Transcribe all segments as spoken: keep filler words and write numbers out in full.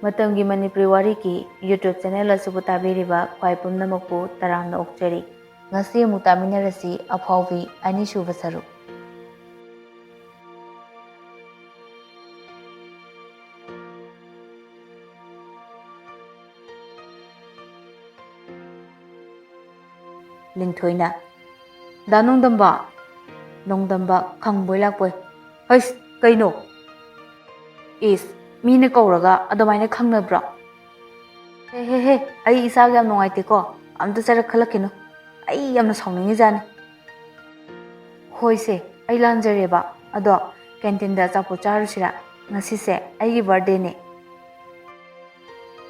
ꯃꯇꯝꯒꯤ ꯃꯅꯤꯄꯨꯔꯤ ꯋꯥꯔꯤꯒꯤ YouTube channel ꯑꯁꯤꯕꯨ ꯇꯥꯕꯤꯔꯤꯕ ꯈ꯭ꯋꯥꯏ ꯄꯨꯝꯅꯃꯛꯄꯨ ꯇꯔꯥꯝꯅ ꯑꯣꯛꯆꯔꯤ꯫ ꯉꯁꯤ ꯑꯃꯨꯛ ꯇꯥꯃꯤꯟꯅꯔꯁꯤ ꯑꯐꯥꯎꯕꯤ ꯑꯅꯤꯁꯨꯕ ꯁꯔꯨꯛ꯫ ꯂꯤꯡꯊꯣꯏꯅ, "ꯗꯥ ꯅꯣꯡꯗꯝꯕ!" ꯅꯣꯡꯗꯝꯕ ꯈꯪꯕꯣꯏ ꯂꯥꯛꯄꯣꯏ, "ꯍꯩꯁ, ꯀꯩꯅꯣ?" "ꯏꯁ, ꯃꯤꯅ ꯀꯧꯔꯒ ꯑꯗꯨꯃꯥꯏꯅ ꯈꯪꯅꯕ꯭ꯔꯣ?" "ꯍꯦ, ꯍꯦ, ꯍꯦ, ꯑꯩ ꯏꯁꯥꯒ ꯌꯥꯝ ꯅꯨꯡꯉꯥꯏꯇꯦꯀꯣ, ꯑꯝꯇ ꯆꯠꯂꯛ ꯈꯜꯂꯛꯈꯤꯅꯨ꯫ ꯑꯩ ꯌꯥꯝꯅ ꯁꯥꯎꯅꯤꯡꯉꯤꯖꯥꯠꯅꯤ꯫" "ꯍꯣꯏꯁꯦ, ꯑꯩ ꯂꯥꯟꯖꯔꯦꯕ꯫ ꯑꯗꯣ ꯀꯦꯟꯇꯤꯟꯗ ꯑꯆꯥꯄꯣꯠ ꯆꯥꯔꯨꯁꯤꯔꯥ? ꯉꯁꯤꯁꯦ ꯑꯩꯒꯤ ꯕꯥꯔꯗꯦꯅꯦ꯫"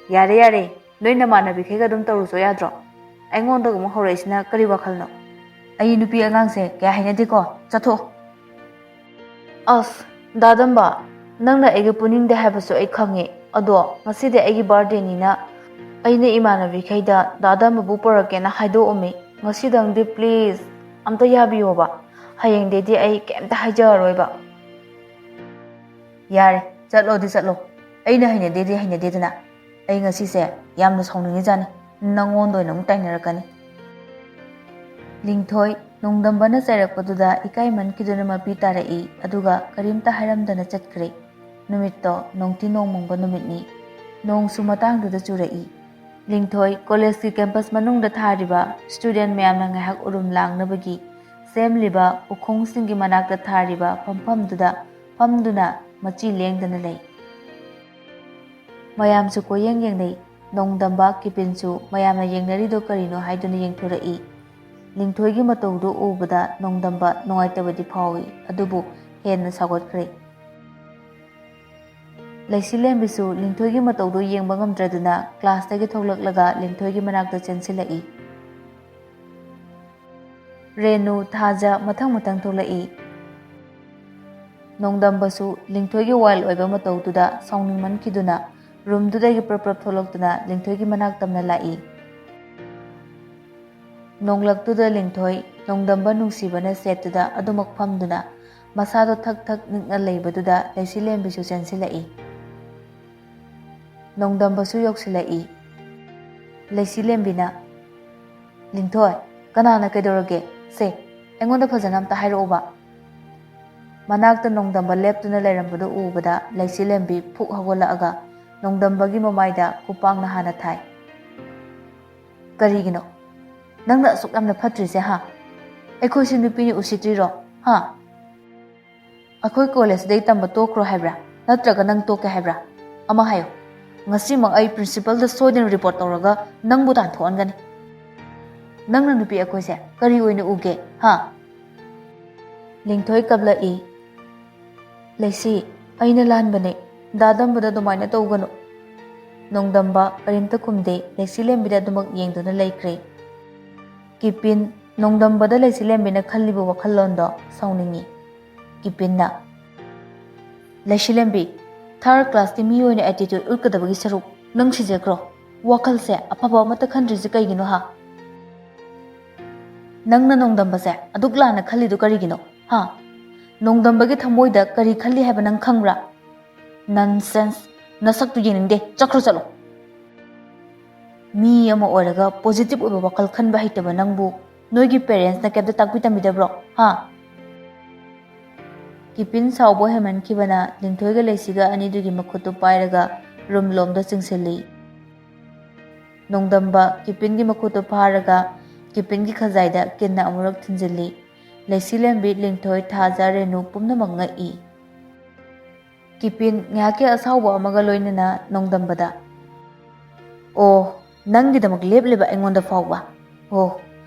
"ꯌꯥꯔꯦ, ꯌꯥꯔꯦ, ꯅꯣꯏ ꯅꯃꯥꯟꯅꯕꯤꯈꯩꯒ ꯑꯗꯨꯝ ꯇꯧꯔꯨꯆꯣ ꯌꯥꯗ꯭ꯔꯣ? ꯑꯩꯉꯣꯟꯗꯒ ꯑꯃꯨꯛ ꯍꯧꯔꯛꯏꯁꯤꯅ ꯀꯔꯤ ꯋꯥꯈꯜꯅꯣ? ꯑꯩ ꯅꯨꯄꯤ ꯑꯉꯥꯡꯁꯦ ꯀꯌꯥ ꯍꯩꯅꯗꯦꯀꯣ, ꯆꯠꯊꯣꯛꯑꯣ꯫" "ꯑꯁ, ꯗꯥ ꯗꯝꯕ, ꯅꯪꯅ ꯑꯩꯒ ꯄꯨꯅꯤꯡꯗꯦ ꯍꯥꯏꯕꯁꯨ ꯑꯩ ꯈꯪꯉꯤ꯫ ꯑꯗꯣ ꯉꯁꯤꯗꯤ ꯑꯩꯒꯤ ꯕꯥꯔꯗꯦꯅꯤꯅ ꯑꯩꯅ ꯏꯃꯥꯟꯅꯕꯤꯈꯩꯗ ꯗꯥ ꯗꯝꯕꯕꯨ ꯄꯨꯔꯛꯀꯦꯅ ꯍꯥꯏꯗꯣꯛꯑꯝꯃꯤ꯫ ꯉꯁꯤꯗꯪꯗꯤ please ꯑꯝꯇ ꯌꯥꯕꯤꯌꯣꯕ꯫ ꯍꯌꯦꯡꯗꯩꯗꯤ ꯑꯩ ꯀꯩꯝꯇ ꯍꯥꯏꯖꯔꯔꯣꯏꯕ꯫" "ꯌꯥꯔꯦ, ꯆꯠꯂꯣꯗꯤ ꯆꯠꯂꯣ꯫ ꯑꯩꯅ ꯍꯩꯅꯗꯦꯗꯤ ꯍꯩꯅꯗꯦꯗꯅ꯫ ꯑꯩ ꯉꯁꯤꯁꯦ ꯌꯥꯝꯅ ꯁꯥꯎꯅꯤꯡꯉꯤꯖꯥꯠꯅꯤ꯫ ꯅꯪꯉꯣꯟꯗ ꯑꯣꯏꯅ ꯑꯃꯨꯛ ꯇꯥꯏꯅꯔꯛꯀꯅꯤ꯫" ꯂꯤꯡꯊꯣꯏ ꯅꯣꯡꯗꯝꯕꯅ ꯆꯩꯔꯛꯄꯗꯨꯗ ꯏꯀꯥꯏꯃꯟꯈꯤꯗꯨꯅ ꯃꯄꯤ ꯇꯥꯔꯛꯏ, ꯑꯗꯨꯒ ꯀꯔꯤꯝꯇ ꯍꯥꯏꯔꯝꯗꯅ ꯆꯠꯈ꯭ꯔꯦ꯫ ꯅꯨꯃꯤꯠꯇꯣ ꯅꯣꯡꯊꯤ ꯅꯣꯡꯃꯪꯕ ꯅꯨꯃꯤꯠꯅꯤ꯫ ꯅꯣꯡꯁꯨ ꯃꯇꯥꯡꯗꯨꯗ ꯆꯨꯔꯛꯏ꯫ ꯂꯤꯡꯊꯣꯏ ꯀꯣꯂꯦꯖꯀꯤ ꯀꯦꯝꯄꯁ ꯃꯅꯨꯡꯗ ꯊꯥꯔꯤꯕ ꯁ꯭ꯇꯨꯗꯦꯟ ꯃꯌꯥꯝꯅ ꯉꯥꯏꯍꯥꯛ ꯎꯔꯨꯝ ꯂꯥꯡꯅꯕꯒꯤ ꯁꯦꯝꯂꯤꯕ ꯎꯈꯣꯡꯁꯤꯡꯒꯤ ꯃꯅꯥꯛꯇ ꯊꯥꯔꯤꯕ ꯐꯝꯐꯝꯗꯨꯗ ꯐꯝꯗꯨꯅ ꯃꯆꯤ ꯂꯦꯡꯗꯅ ꯂꯩ꯫ ꯃꯌꯥꯝꯁꯨ ꯀꯣꯏꯌꯦꯡ ꯌꯦꯡꯅꯩ꯫ ꯅꯣꯡꯗꯝꯕ ꯀꯤꯄꯤꯟꯁꯨ ꯃꯌꯥꯝꯅ ꯌꯦꯡꯅꯔꯤꯗꯣ ꯀꯔꯤꯅꯣ ꯍꯥꯏꯗꯨꯅ ꯌꯦꯡꯊꯣꯔꯛꯏ꯫ ꯂꯤꯡꯊꯣꯏꯒꯤ ꯃꯇꯧꯗꯨ ꯎꯕꯗ ꯅꯣꯡꯗꯝꯕ ꯅꯨꯡꯉꯥꯏꯇꯕꯗꯤ ꯐꯥꯎꯏ, ꯑꯗꯨꯕꯨ ꯍꯦꯟꯅ ꯁꯥꯎꯒꯠꯈ꯭ꯔꯦ꯫ ꯂꯩꯁꯤꯂꯦꯝꯕꯤꯁꯨ ꯂꯤꯡꯊꯣꯏꯒꯤ ꯃꯇꯧꯗꯨ ꯌꯦꯡꯕ ꯉꯝꯗ꯭ꯔꯗꯨꯅ ꯀ꯭ꯂꯥꯁꯇꯒꯤ ꯊꯣꯛꯂꯛꯂꯒ ꯂꯤꯡꯊꯣꯏꯒꯤ ꯃꯅꯥꯛꯇ ꯆꯦꯟꯁꯤꯜꯂꯛꯏ꯫ ꯔꯦꯅꯨ, ꯊꯥꯖ ꯃꯊꯪ ꯃꯊꯪ ꯊꯣꯛꯂꯛꯏ꯫ ꯅꯣꯡꯗꯝꯕꯁꯨ ꯂꯤꯡꯊꯣꯏꯒꯤ ꯋꯥꯏꯜ ꯑꯣꯏꯕ ꯃꯇꯧꯗꯨꯗ ꯁꯥꯎꯅꯤꯡꯃꯟꯈꯤꯗꯨꯅ ꯔꯨꯝꯗꯨꯗꯒꯤ ꯄ꯭ꯔꯞ ꯄ꯭ꯔꯞ ꯊꯣꯛꯂꯛꯇꯨꯅ ꯂꯤꯡꯊꯣꯏꯒꯤ ꯃꯅꯥꯛ ꯇꯝꯅ ꯂꯥꯛꯏ꯫ ꯅꯣꯡꯂꯛꯇꯨꯗ ꯂꯤꯡꯊꯣꯏ ꯅꯣꯡꯗꯝꯕ ꯅꯨꯡꯁꯤꯕꯅ ꯁꯦꯠꯇꯨꯗ ꯑꯗꯨꯃꯛ ꯐꯝꯗꯨꯅ ꯃꯁꯥꯗꯣ ꯊꯛ ꯊꯛ ꯅꯤꯛꯅ ꯂꯩꯕꯗꯨꯗ ꯂꯩꯁꯤꯂꯦꯝꯕꯤꯁꯨ ꯆꯦꯟꯁꯤꯜꯂꯛꯏ꯫ ꯅꯣꯡꯗꯝꯕꯁꯨ ꯌꯧꯁꯤꯜꯂꯛꯏ꯫ ꯂꯩꯁꯤꯂꯦꯝꯕꯤꯅ, "ꯂꯤꯡꯊꯣꯏ, ꯀꯅꯥꯅ ꯀꯩꯗꯧꯔꯒꯦ? ꯁꯦ, ꯑꯩꯉꯣꯟꯗ ꯐꯖꯅ ꯑꯝꯇ ꯍꯥꯏꯔꯛꯑꯣꯕ꯫" ꯃꯅꯥꯛꯇ ꯅꯣꯡꯗꯝꯕ ꯂꯦꯞꯇꯨꯅ ꯂꯩꯔꯝꯕꯗꯨ ꯎꯕꯗ ꯂꯩꯁꯤꯂꯦꯝꯕꯤ ꯐꯨꯛ ꯍꯧꯒꯠꯂꯛꯑꯒ ꯅꯣꯡꯗꯝꯕꯒꯤ ꯃꯃꯥꯏꯗ ꯈꯨꯄꯥꯛꯅ ꯍꯥꯟꯅ ꯊꯥꯏ꯫ "ꯀꯔꯤꯒꯤꯅꯣ? ꯅꯪꯅ ꯑꯁꯨꯛ ꯌꯥꯝꯅ ꯐꯠꯇ꯭ꯔꯤꯁꯦ, ꯍꯥ? ꯑꯩꯈꯣꯏꯁꯦ ꯅꯨꯄꯤꯅꯤ ꯎꯁꯤꯠꯇ꯭ꯔꯤꯔꯣ, ꯍꯥ? ꯑꯩꯈꯣꯏ ꯀꯣꯂꯦꯖꯁꯤꯗꯩ ꯇꯝꯕ ꯇꯣꯛꯈ꯭ꯔꯣ ꯍꯥꯏꯕ꯭ꯔꯥ? ꯅꯠꯇ꯭ꯔꯒ ꯅꯪ ꯇꯣꯛꯀꯦ ꯍꯥꯏꯕ꯭ꯔꯥ? ꯑꯃ ꯍꯥꯏꯌꯣ꯫ ꯉꯁꯤꯃꯛ ꯑꯩ ꯄ꯭ꯔꯤꯟꯁꯤꯄꯜꯗ ꯁꯣꯏꯗꯅ ꯔꯤꯄꯣꯔꯠ ꯇꯧꯔꯒ ꯅꯪꯕꯨ ꯇꯥꯟꯊꯣꯛꯍꯟꯒꯅꯤ꯫ ꯅꯪꯅ ꯅꯨꯄꯤ ꯑꯩꯈꯣꯏꯁꯦ ꯀꯔꯤ ꯑꯣꯏꯅ ꯎꯒꯦ, ꯍꯥ?" ꯂꯤꯡꯊꯣꯏ ꯀꯞꯂꯛꯏ꯫ "ꯂꯩꯁꯤ, ꯑꯩꯅ ꯂꯥꯟꯕꯅꯦ꯫ ꯗꯥ ꯗꯝꯕꯗ ꯑꯗꯨꯃꯥꯏꯅ ꯇꯧꯒꯅꯨ꯫" ꯅꯣꯡꯗꯝꯕ ꯀꯔꯤꯝꯇ ꯈꯨꯝꯗꯦ, ꯂꯩꯁꯤꯂꯦꯝꯕꯤꯗ ꯑꯗꯨꯃꯛ ꯌꯦꯡꯗꯨꯅ ꯂꯩꯈ꯭ꯔꯦ꯫ ꯀꯤꯄꯤꯟ, ꯅꯣꯡꯗꯝꯕꯗ ꯂꯩꯁꯤꯂꯦꯝꯕꯤꯅ ꯈꯜꯂꯤꯕ ꯋꯥꯈꯜꯂꯣꯟꯗꯣ ꯁꯥꯎꯅꯤꯡꯉꯤ꯫ ꯀꯤꯄꯤꯟꯅ, "ꯂꯩꯁꯤꯂꯦꯝꯕꯤ, ꯊꯥꯔꯠ ꯀ꯭ꯂꯥꯁꯀꯤ ꯃꯤ ꯑꯣꯏꯅ ꯑꯦꯇꯤꯇ꯭ꯌꯨꯠ ꯎꯠꯀꯗꯕꯒꯤ ꯁꯔꯨꯛ ꯅꯪ ꯁꯤꯖꯈ꯭ꯔꯣ꯫ ꯋꯥꯈꯜꯁꯦ ꯑꯐꯕ ꯑꯃꯠꯇ ꯈꯟꯗ꯭ꯔꯤꯁꯦ ꯀꯩꯒꯤꯅꯣ, ꯍꯥ? ꯅꯪꯅ ꯅꯣꯡꯗꯝꯕꯁꯦ ꯑꯗꯨꯛ ꯂꯥꯟꯅ ꯈꯜꯂꯤꯗꯨ ꯀꯔꯤꯒꯤꯅꯣ, ꯍꯥ? ꯅꯣꯡꯗꯝꯕꯒꯤ ꯊꯃꯣꯏꯗ ꯀꯔꯤ ꯈꯜꯂꯤ ꯍꯥꯏꯕ ꯅꯪ ꯈꯪꯕ꯭ꯔꯥ? ꯅꯟꯁꯦꯟꯁ! ꯅꯁꯛꯇꯨ ꯌꯦꯡꯅꯤꯡꯗꯦ꯫ ꯆꯠꯈ꯭ꯔꯣ, ꯆꯠꯂꯣ꯫" ꯃꯤ ꯑꯃ ꯑꯣꯏꯔꯒ ꯄꯣꯖꯤꯇꯤꯚ ꯑꯣꯏꯕ ꯋꯥꯈꯜ ꯈꯟꯕ ꯍꯩꯇꯕ ꯅꯪꯕꯨ ꯅꯣꯏꯒꯤ ꯄꯦꯔꯦꯟꯁꯅ ꯀꯩꯝꯇ ꯇꯥꯛꯄꯤ ꯇꯝꯕꯤꯗꯕ꯭ꯔꯣ, ꯍꯥ? ꯀꯤꯄꯤꯟ ꯁꯥꯎꯕ ꯍꯦꯟꯃꯟꯈꯤꯕꯅ ꯂꯤꯟꯊꯣꯏꯒ ꯂꯩꯁꯤꯒ ꯑꯅꯤꯗꯨꯒꯤ ꯃꯈꯨꯠꯇꯨ ꯄꯥꯏꯔꯒ ꯔꯨꯝ ꯂꯣꯝꯗ ꯆꯤꯡꯁꯤꯜꯂꯤ꯫ ꯅꯣꯡꯗꯝꯕ ꯀꯤꯄꯤꯟꯒꯤ ꯃꯈꯨꯠꯇꯨ ꯐꯥꯔꯒ ꯀꯤꯄꯤꯟꯒꯤ ꯈꯖꯥꯏꯗ ꯀꯤꯟꯅ ꯑꯃꯨꯔꯛ ꯊꯤꯟꯖꯤꯜꯂꯤ꯫ ꯂꯩꯁꯤꯂꯦꯝꯕꯤ, ꯂꯤꯟꯊꯣꯏ, ꯊꯥꯖ, ꯔꯦꯅꯨ ꯄꯨꯝꯅꯃꯛ ꯉꯛꯏ꯫ ꯀꯤꯄꯤꯟ ꯉꯥꯏꯍꯥꯛꯀꯤ ꯑꯁꯥꯎꯕ ꯑꯃꯒ ꯂꯣꯏꯅꯅ ꯅꯣꯡꯗꯝꯕꯗ, "ꯑꯣ, ꯅꯪꯒꯤꯗꯃꯛ ꯂꯦꯞꯂꯤꯕ ꯑꯩꯉꯣꯟꯗ ꯐꯥꯎꯕ? ꯑꯣ,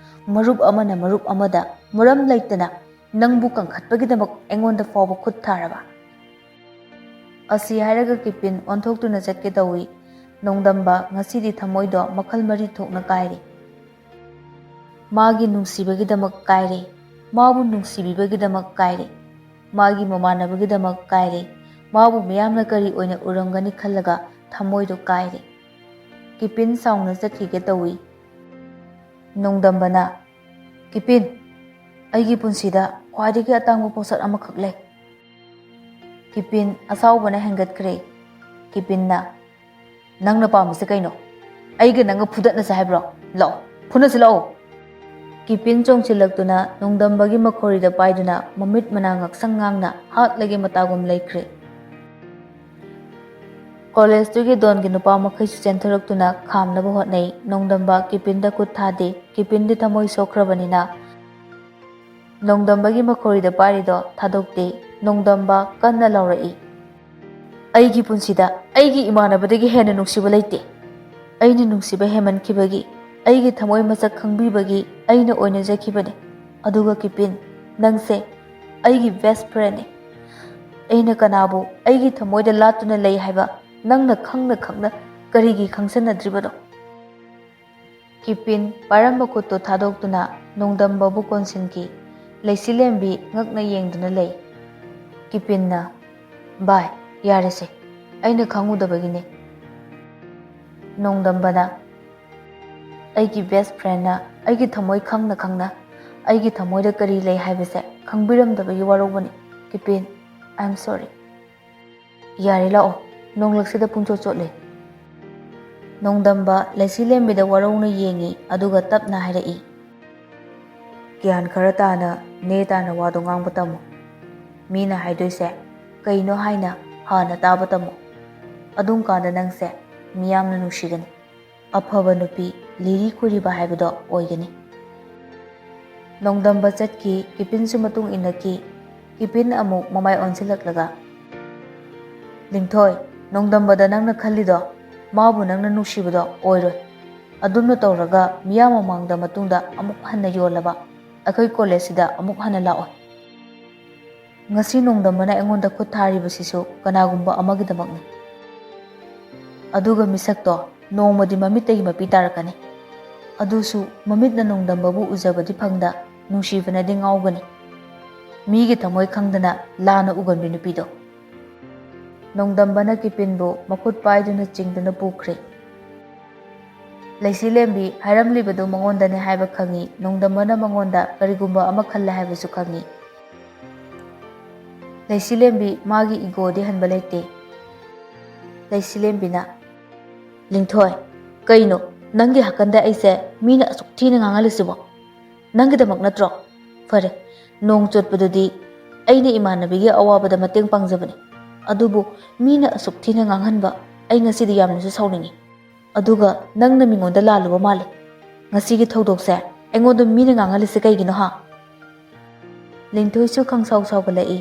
ꯃꯔꯨꯞ ꯑꯃꯅ ꯃꯔꯨꯞ ꯑꯃꯗ ꯃꯔꯝ ꯂꯩꯇꯅ ꯅꯪꯕꯨ ꯀꯟꯈꯠꯄꯒꯤꯗꯃꯛ ꯑꯩꯉꯣꯟꯗ ꯐꯥꯎꯕ ꯈꯨꯠ ꯊꯥꯔꯕ?" ꯑꯁꯤ ꯍꯥꯏꯔꯒ ꯀꯤꯄꯤꯟ ꯑꯣꯟꯊꯣꯛꯇꯨꯅ ꯆꯠꯀꯦ ꯇꯧꯏ꯫ ꯅꯣꯡꯗꯝꯕ ꯉꯁꯤꯗꯤ ꯊꯃꯣꯏꯗꯣ ꯃꯈꯜ ꯃꯔꯤ ꯊꯣꯛꯅ ꯀꯥꯏꯔꯦ꯫ ꯃꯥꯒꯤ ꯅꯨꯡꯁꯤꯕꯒꯤꯗꯃꯛ ꯀꯥꯏꯔꯦ, ꯃꯥꯕꯨ ꯅꯨꯡꯁꯤꯕꯤꯕꯒꯤꯗꯃꯛ ꯀꯥꯏꯔꯦ, ꯃꯥꯒꯤ ꯃꯃꯥꯟꯅꯕꯒꯤꯗꯃꯛ ꯀꯥꯏꯔꯦ, ꯃꯥꯕꯨ ꯃꯤꯌꯥꯝꯅ ꯀꯔꯤ ꯑꯣꯏꯅ ꯎꯔꯝꯒꯅꯤ ꯈꯜꯂꯒ ꯊꯃꯣꯏꯗꯣ ꯀꯥꯏꯔꯦ꯫ ꯀꯤꯄꯤꯟ ꯁꯥꯎꯅ ꯆꯠꯈꯤꯒꯦ ꯇꯧꯏ꯫ ꯅꯣꯡꯗꯝꯕꯅ, "ꯀꯤꯄꯤꯟ, ꯑꯩꯒꯤ ꯄꯨꯟꯁꯤꯗ ꯈ꯭ꯋꯥꯏꯗꯒꯤ ꯑꯇꯥꯡꯕ ꯄꯣꯠꯁꯛ ꯑꯃꯈꯛ ꯂꯩ꯫" ꯀꯤꯄꯤꯟ ꯑꯁꯥꯎꯕꯅ ꯍꯦꯟꯒꯠꯈ꯭ꯔꯦ꯫ ꯀꯤꯄꯤꯟꯅ, "ꯅꯪꯅ ꯄꯥꯝꯕꯁꯦ ꯀꯩꯅꯣ? ꯑꯩꯒ ꯅꯪꯒ ꯐꯨꯗꯠꯅꯁꯦ ꯍꯥꯏꯕ꯭ꯔꯣ? ꯂꯥꯛꯑꯣ, ꯐꯨꯅꯁꯤ ꯂꯥꯛꯑꯣ!" ꯀꯤꯄꯤꯟ ꯆꯣꯡꯁꯤꯜꯂꯛꯇꯨꯅ ꯅꯣꯡꯗꯝꯕꯒꯤ ꯃꯈꯣꯔꯤꯗ ꯄꯥꯏꯗꯨꯅ ꯃꯃꯤꯠ ꯃꯅꯥ ꯉꯥꯛꯁꯪ ꯉꯥꯡꯅ ꯍꯥꯠꯂꯒꯦ ꯃꯇꯥꯒꯨꯝ ꯂꯩꯈ꯭ꯔꯦ꯫ ꯀꯣꯂꯦꯖꯇꯨꯒꯤ ꯗꯣꯟꯒꯤ ꯅꯨꯄꯥ ꯃꯈꯩꯁꯨ ꯆꯦꯟꯊꯣꯔꯛꯇꯨꯅ ꯈꯥꯝꯅꯕ ꯍꯣꯠꯅꯩ꯫ ꯅꯣꯡꯗꯝꯕ ꯀꯤꯄꯤꯟꯗ ꯈꯨꯠ ꯊꯥꯗꯦ꯫ ꯀꯤꯄꯤꯟꯗꯤ ꯊꯃꯣꯏ ꯁꯣꯛꯈ꯭ꯔꯕꯅꯤꯅ ꯅꯣꯡꯗꯝꯕꯒꯤ ꯃꯈꯣꯔꯤꯗ ꯄꯥꯏꯔꯤꯗꯣ ꯊꯥꯗꯣꯛꯇꯦ꯫ ꯅꯣꯡꯗꯝꯕ ꯀꯟꯅ ꯂꯥꯎꯔꯛꯏ, "ꯑꯩꯒꯤ ꯄꯨꯟꯁꯤꯗ ꯑꯩꯒꯤ ꯏꯃꯥꯟꯅꯕꯗꯒꯤ ꯍꯦꯟꯅ ꯅꯨꯡꯁꯤꯕ ꯂꯩꯇꯦ꯫ ꯑꯩꯅ ꯅꯨꯡꯁꯤꯕ ꯍꯦꯟꯃꯟꯈꯤꯕꯒꯤ, ꯑꯩꯒꯤ ꯊꯃꯣꯏ ꯃꯁꯛ ꯈꯪꯕꯤꯕꯒꯤ ꯑꯩꯅ ꯑꯣꯏꯅꯖꯈꯤꯕꯅꯦ꯫ ꯑꯗꯨꯒ ꯀꯤꯄꯤꯟ, ꯅꯪꯁꯦ ꯑꯩꯒꯤ ꯕꯦꯁ ꯐ꯭ꯔꯦꯟꯅꯦ꯫ ꯑꯩꯅ ꯀꯅꯥꯕꯨ ꯑꯩꯒꯤ ꯊꯃꯣꯏꯗ ꯂꯥꯠꯇꯨꯅ ꯂꯩ ꯍꯥꯏꯕ ꯅꯪꯅ ꯈꯪꯅ ꯈꯪꯅ ꯀꯔꯤꯒꯤ ꯈꯪꯁꯟꯅꯗ꯭ꯔꯤꯕꯅꯣ?" ꯀꯤꯄꯤꯟ ꯄꯥꯏꯔꯝꯕ ꯈꯨꯠꯇꯨ ꯊꯥꯗꯣꯛꯇꯨꯅ ꯅꯣꯡꯗꯝꯕꯕꯨ ꯀꯣꯟꯁꯤꯟꯈꯤ꯫ ꯂꯩꯁꯤꯂꯦꯝꯕꯤ ꯉꯛꯅ ꯌꯦꯡꯗꯨꯅ ꯂꯩ꯫ ꯀꯤꯄꯤꯟꯅ, "ꯚꯥꯏ, ꯌꯥꯔꯦꯁꯦ, ꯑꯩꯅ ꯈꯪꯉꯨꯗꯕꯒꯤꯅꯦ꯫ ꯅꯣꯡꯗꯝꯕꯅ, ꯑꯩꯒꯤ ꯕꯦꯁ ꯐ꯭ꯔꯦꯟꯅ ꯑꯩꯒꯤ ꯊꯃꯣꯏ ꯈꯪꯅ ꯈꯪꯅ ꯑꯩꯒꯤ ꯊꯃꯣꯏꯗ ꯀꯔꯤ ꯂꯩ ꯍꯥꯏꯕꯁꯦ ꯈꯪꯕꯤꯔꯝꯗꯕꯒꯤ ꯋꯥꯔꯧꯕꯅꯤ꯫ ꯀꯤꯄꯤꯟ, I am sorry꯫ ꯌꯥꯔꯦ, ꯂꯥꯛꯑꯣ, ꯅꯣꯡꯂꯛꯁꯤꯗ ꯄꯨꯡꯆꯣꯠ ꯆꯣꯠꯂꯦ꯫" ꯅꯣꯡꯗꯝꯕ ꯂꯩꯁꯤꯂꯦꯝꯕꯤꯗ ꯋꯥꯔꯧꯅ ꯌꯦꯡꯉꯤ, ꯑꯗꯨꯒ ꯇꯞꯅ ꯍꯥꯏꯔꯛꯏ, "ꯒ꯭ꯌꯥꯟ ꯈꯔ ꯇꯥꯅ, ꯅꯦ ꯇꯥꯅ ꯋꯥꯗꯣ ꯉꯥꯡꯕ ꯇꯝꯃꯨ꯫ ꯃꯤꯅ ꯍꯥꯏꯗꯣꯏꯁꯦ ꯀꯩꯅꯣ ꯍꯥꯏꯅ ꯍꯥꯟꯅ ꯇꯥꯕ ꯇꯝꯃꯨ꯫ ꯑꯗꯨꯝ ꯀꯥꯟꯗ ꯅꯪꯁꯦ ꯃꯤꯌꯥꯝꯅ ꯅꯨꯡꯁꯤꯒꯅꯤ꯫ ꯑꯐꯕ ꯅꯨꯄꯤ, ꯂꯤꯔꯤ ꯈꯣꯏꯔꯤꯕ ꯍꯥꯏꯕꯗꯣ ꯑꯣꯏꯒꯅꯤ꯫" ꯅꯣꯡꯗꯝꯕ ꯆꯠꯈꯤ꯫ ꯀꯤꯄꯤꯟꯁꯨ ꯃꯇꯨꯡ ꯏꯟꯅꯈꯤ꯫ ꯀꯤꯄꯤꯟ ꯑꯃꯨꯛ ꯃꯃꯥꯏ ꯑꯣꯟꯁꯤꯜꯂꯛꯂꯒ, "ꯂꯤꯡꯊꯣꯏ, ꯅꯣꯡꯗꯝꯕꯗ ꯅꯪꯅ ꯈꯜꯂꯤꯗꯣ, ꯃꯥꯕꯨ ꯅꯪꯅ ꯅꯨꯡꯁꯤꯕꯗꯣ ꯑꯣꯏꯔꯣꯏ꯫ ꯑꯗꯨꯝꯅ ꯇꯧꯔꯒ ꯃꯤꯌꯥꯝ ꯃꯃꯥꯡꯗ ꯃꯇꯨꯡꯗ ꯑꯃꯨꯛ ꯍꯟꯅ ꯌꯣꯜꯂꯕ ꯑꯩꯈꯣꯏ ꯀꯣꯂꯦꯖꯁꯤꯗ ꯑꯃꯨꯛ ꯍꯟꯅ ꯂꯥꯛꯑꯣꯏ꯫ ꯉꯁꯤ ꯅꯣꯡꯗꯝꯕꯅ ꯑꯩꯉꯣꯟꯗ ꯈꯨꯠ ꯊꯥꯔꯤꯕꯁꯤꯁꯨ ꯀꯅꯥꯒꯨꯝꯕ ꯑꯃꯒꯤꯗꯃꯛꯅꯤ꯫ ꯑꯗꯨꯒ ꯃꯤꯁꯛꯇꯣ ꯅꯣꯡꯃꯗꯤ ꯃꯃꯤꯠꯇꯒꯤ ꯃꯄꯤ ꯇꯥꯔꯛꯀꯅꯤ꯫ ꯑꯗꯨꯁꯨ ꯃꯃꯤꯠꯅ ꯅꯣꯡꯗꯝꯕꯕꯨ ꯎꯖꯕꯗꯤ ꯐꯪꯗ, ꯅꯨꯡꯁꯤꯕꯅꯗꯤ ꯉꯥꯎꯒꯅꯤ꯫ ꯃꯤꯒꯤ ꯊꯃꯣꯏ ꯈꯪꯗꯅ ꯂꯥꯟꯅ ꯎꯒꯟꯕꯤ ꯅꯨꯄꯤꯗꯣ꯫" ꯅꯣꯡꯗꯝꯕꯅ ꯀꯤꯄꯤꯟꯕꯨ ꯃꯈꯨꯠ ꯄꯥꯏꯗꯨꯅ ꯆꯤꯡꯗꯨꯅ ꯄꯨꯈ꯭ꯔꯦ꯫ ꯂꯩꯁꯤꯂꯦꯝꯕꯤ ꯍꯥꯏꯔꯝꯂꯤꯕꯗꯨ ꯃꯉꯣꯟꯗꯅꯦ ꯍꯥꯏꯕ ꯈꯪꯉꯤ꯫ ꯅꯣꯡꯗꯝꯕꯅ ꯃꯉꯣꯟꯗ ꯀꯔꯤꯒꯨꯝꯕ ꯑꯃ ꯈꯜꯂꯦ ꯍꯥꯏꯕꯁꯨ ꯈꯪꯉꯤ꯫ ꯂꯩꯁꯤꯂꯦꯝꯕꯤ ꯃꯥꯒꯤ ꯏꯒꯣꯗꯤ ꯍꯟꯕ ꯂꯩꯇꯦ꯫ ꯂꯩꯁꯤꯂꯦꯝꯕꯤꯅ, ꯂꯤꯟꯊꯣꯏ, ꯀꯩꯅꯣ? ꯅꯪꯒꯤ ꯍꯥꯀꯟꯗ ꯑꯩꯁꯦ ꯃꯤꯅ ꯑꯁꯨꯛ ꯊꯤꯅ ꯉꯥꯡꯍꯜꯂꯤꯁꯤꯕꯣ? ꯅꯪꯒꯤꯗꯃꯛ ꯅꯠꯇ꯭ꯔꯣ? ꯐꯔꯦ, ꯅꯣꯡ ꯆꯣꯠꯄꯗꯨꯗꯤ ꯑꯩꯅ ꯏꯃꯥꯟꯅꯕꯤꯒꯤ ꯑꯋꯥꯕꯗ ꯃꯇꯦꯡ ꯄꯥꯡꯖꯕꯅꯤ꯫ ꯑꯗꯨꯕꯨ ꯃꯤꯅ ꯑꯁꯨꯛ ꯊꯤꯅ ꯉꯥꯡꯍꯟꯕ ꯑꯩ ꯉꯁꯤꯗꯤ ꯌꯥꯝꯅꯁꯨ ꯁꯥꯎꯅꯤꯡꯉꯤ꯫ ꯑꯗꯨꯒ ꯅꯪꯅ ꯃꯤꯉꯣꯟꯗ ꯂꯥꯜꯂꯨꯕ ꯃꯥꯜꯂꯦ꯫ ꯉꯁꯤꯒꯤ ꯊꯧꯗꯣꯛꯁꯦ ꯑꯩꯉꯣꯟꯗ ꯃꯤꯅ ꯉꯥꯡꯍꯜꯂꯤꯁꯦ ꯀꯩꯒꯤꯅꯣ ꯍꯥ? ꯂꯤꯟꯊꯣꯏꯁꯨ ꯈꯪꯁꯥꯎ ꯁꯥꯎꯒꯠꯂꯛꯏ꯫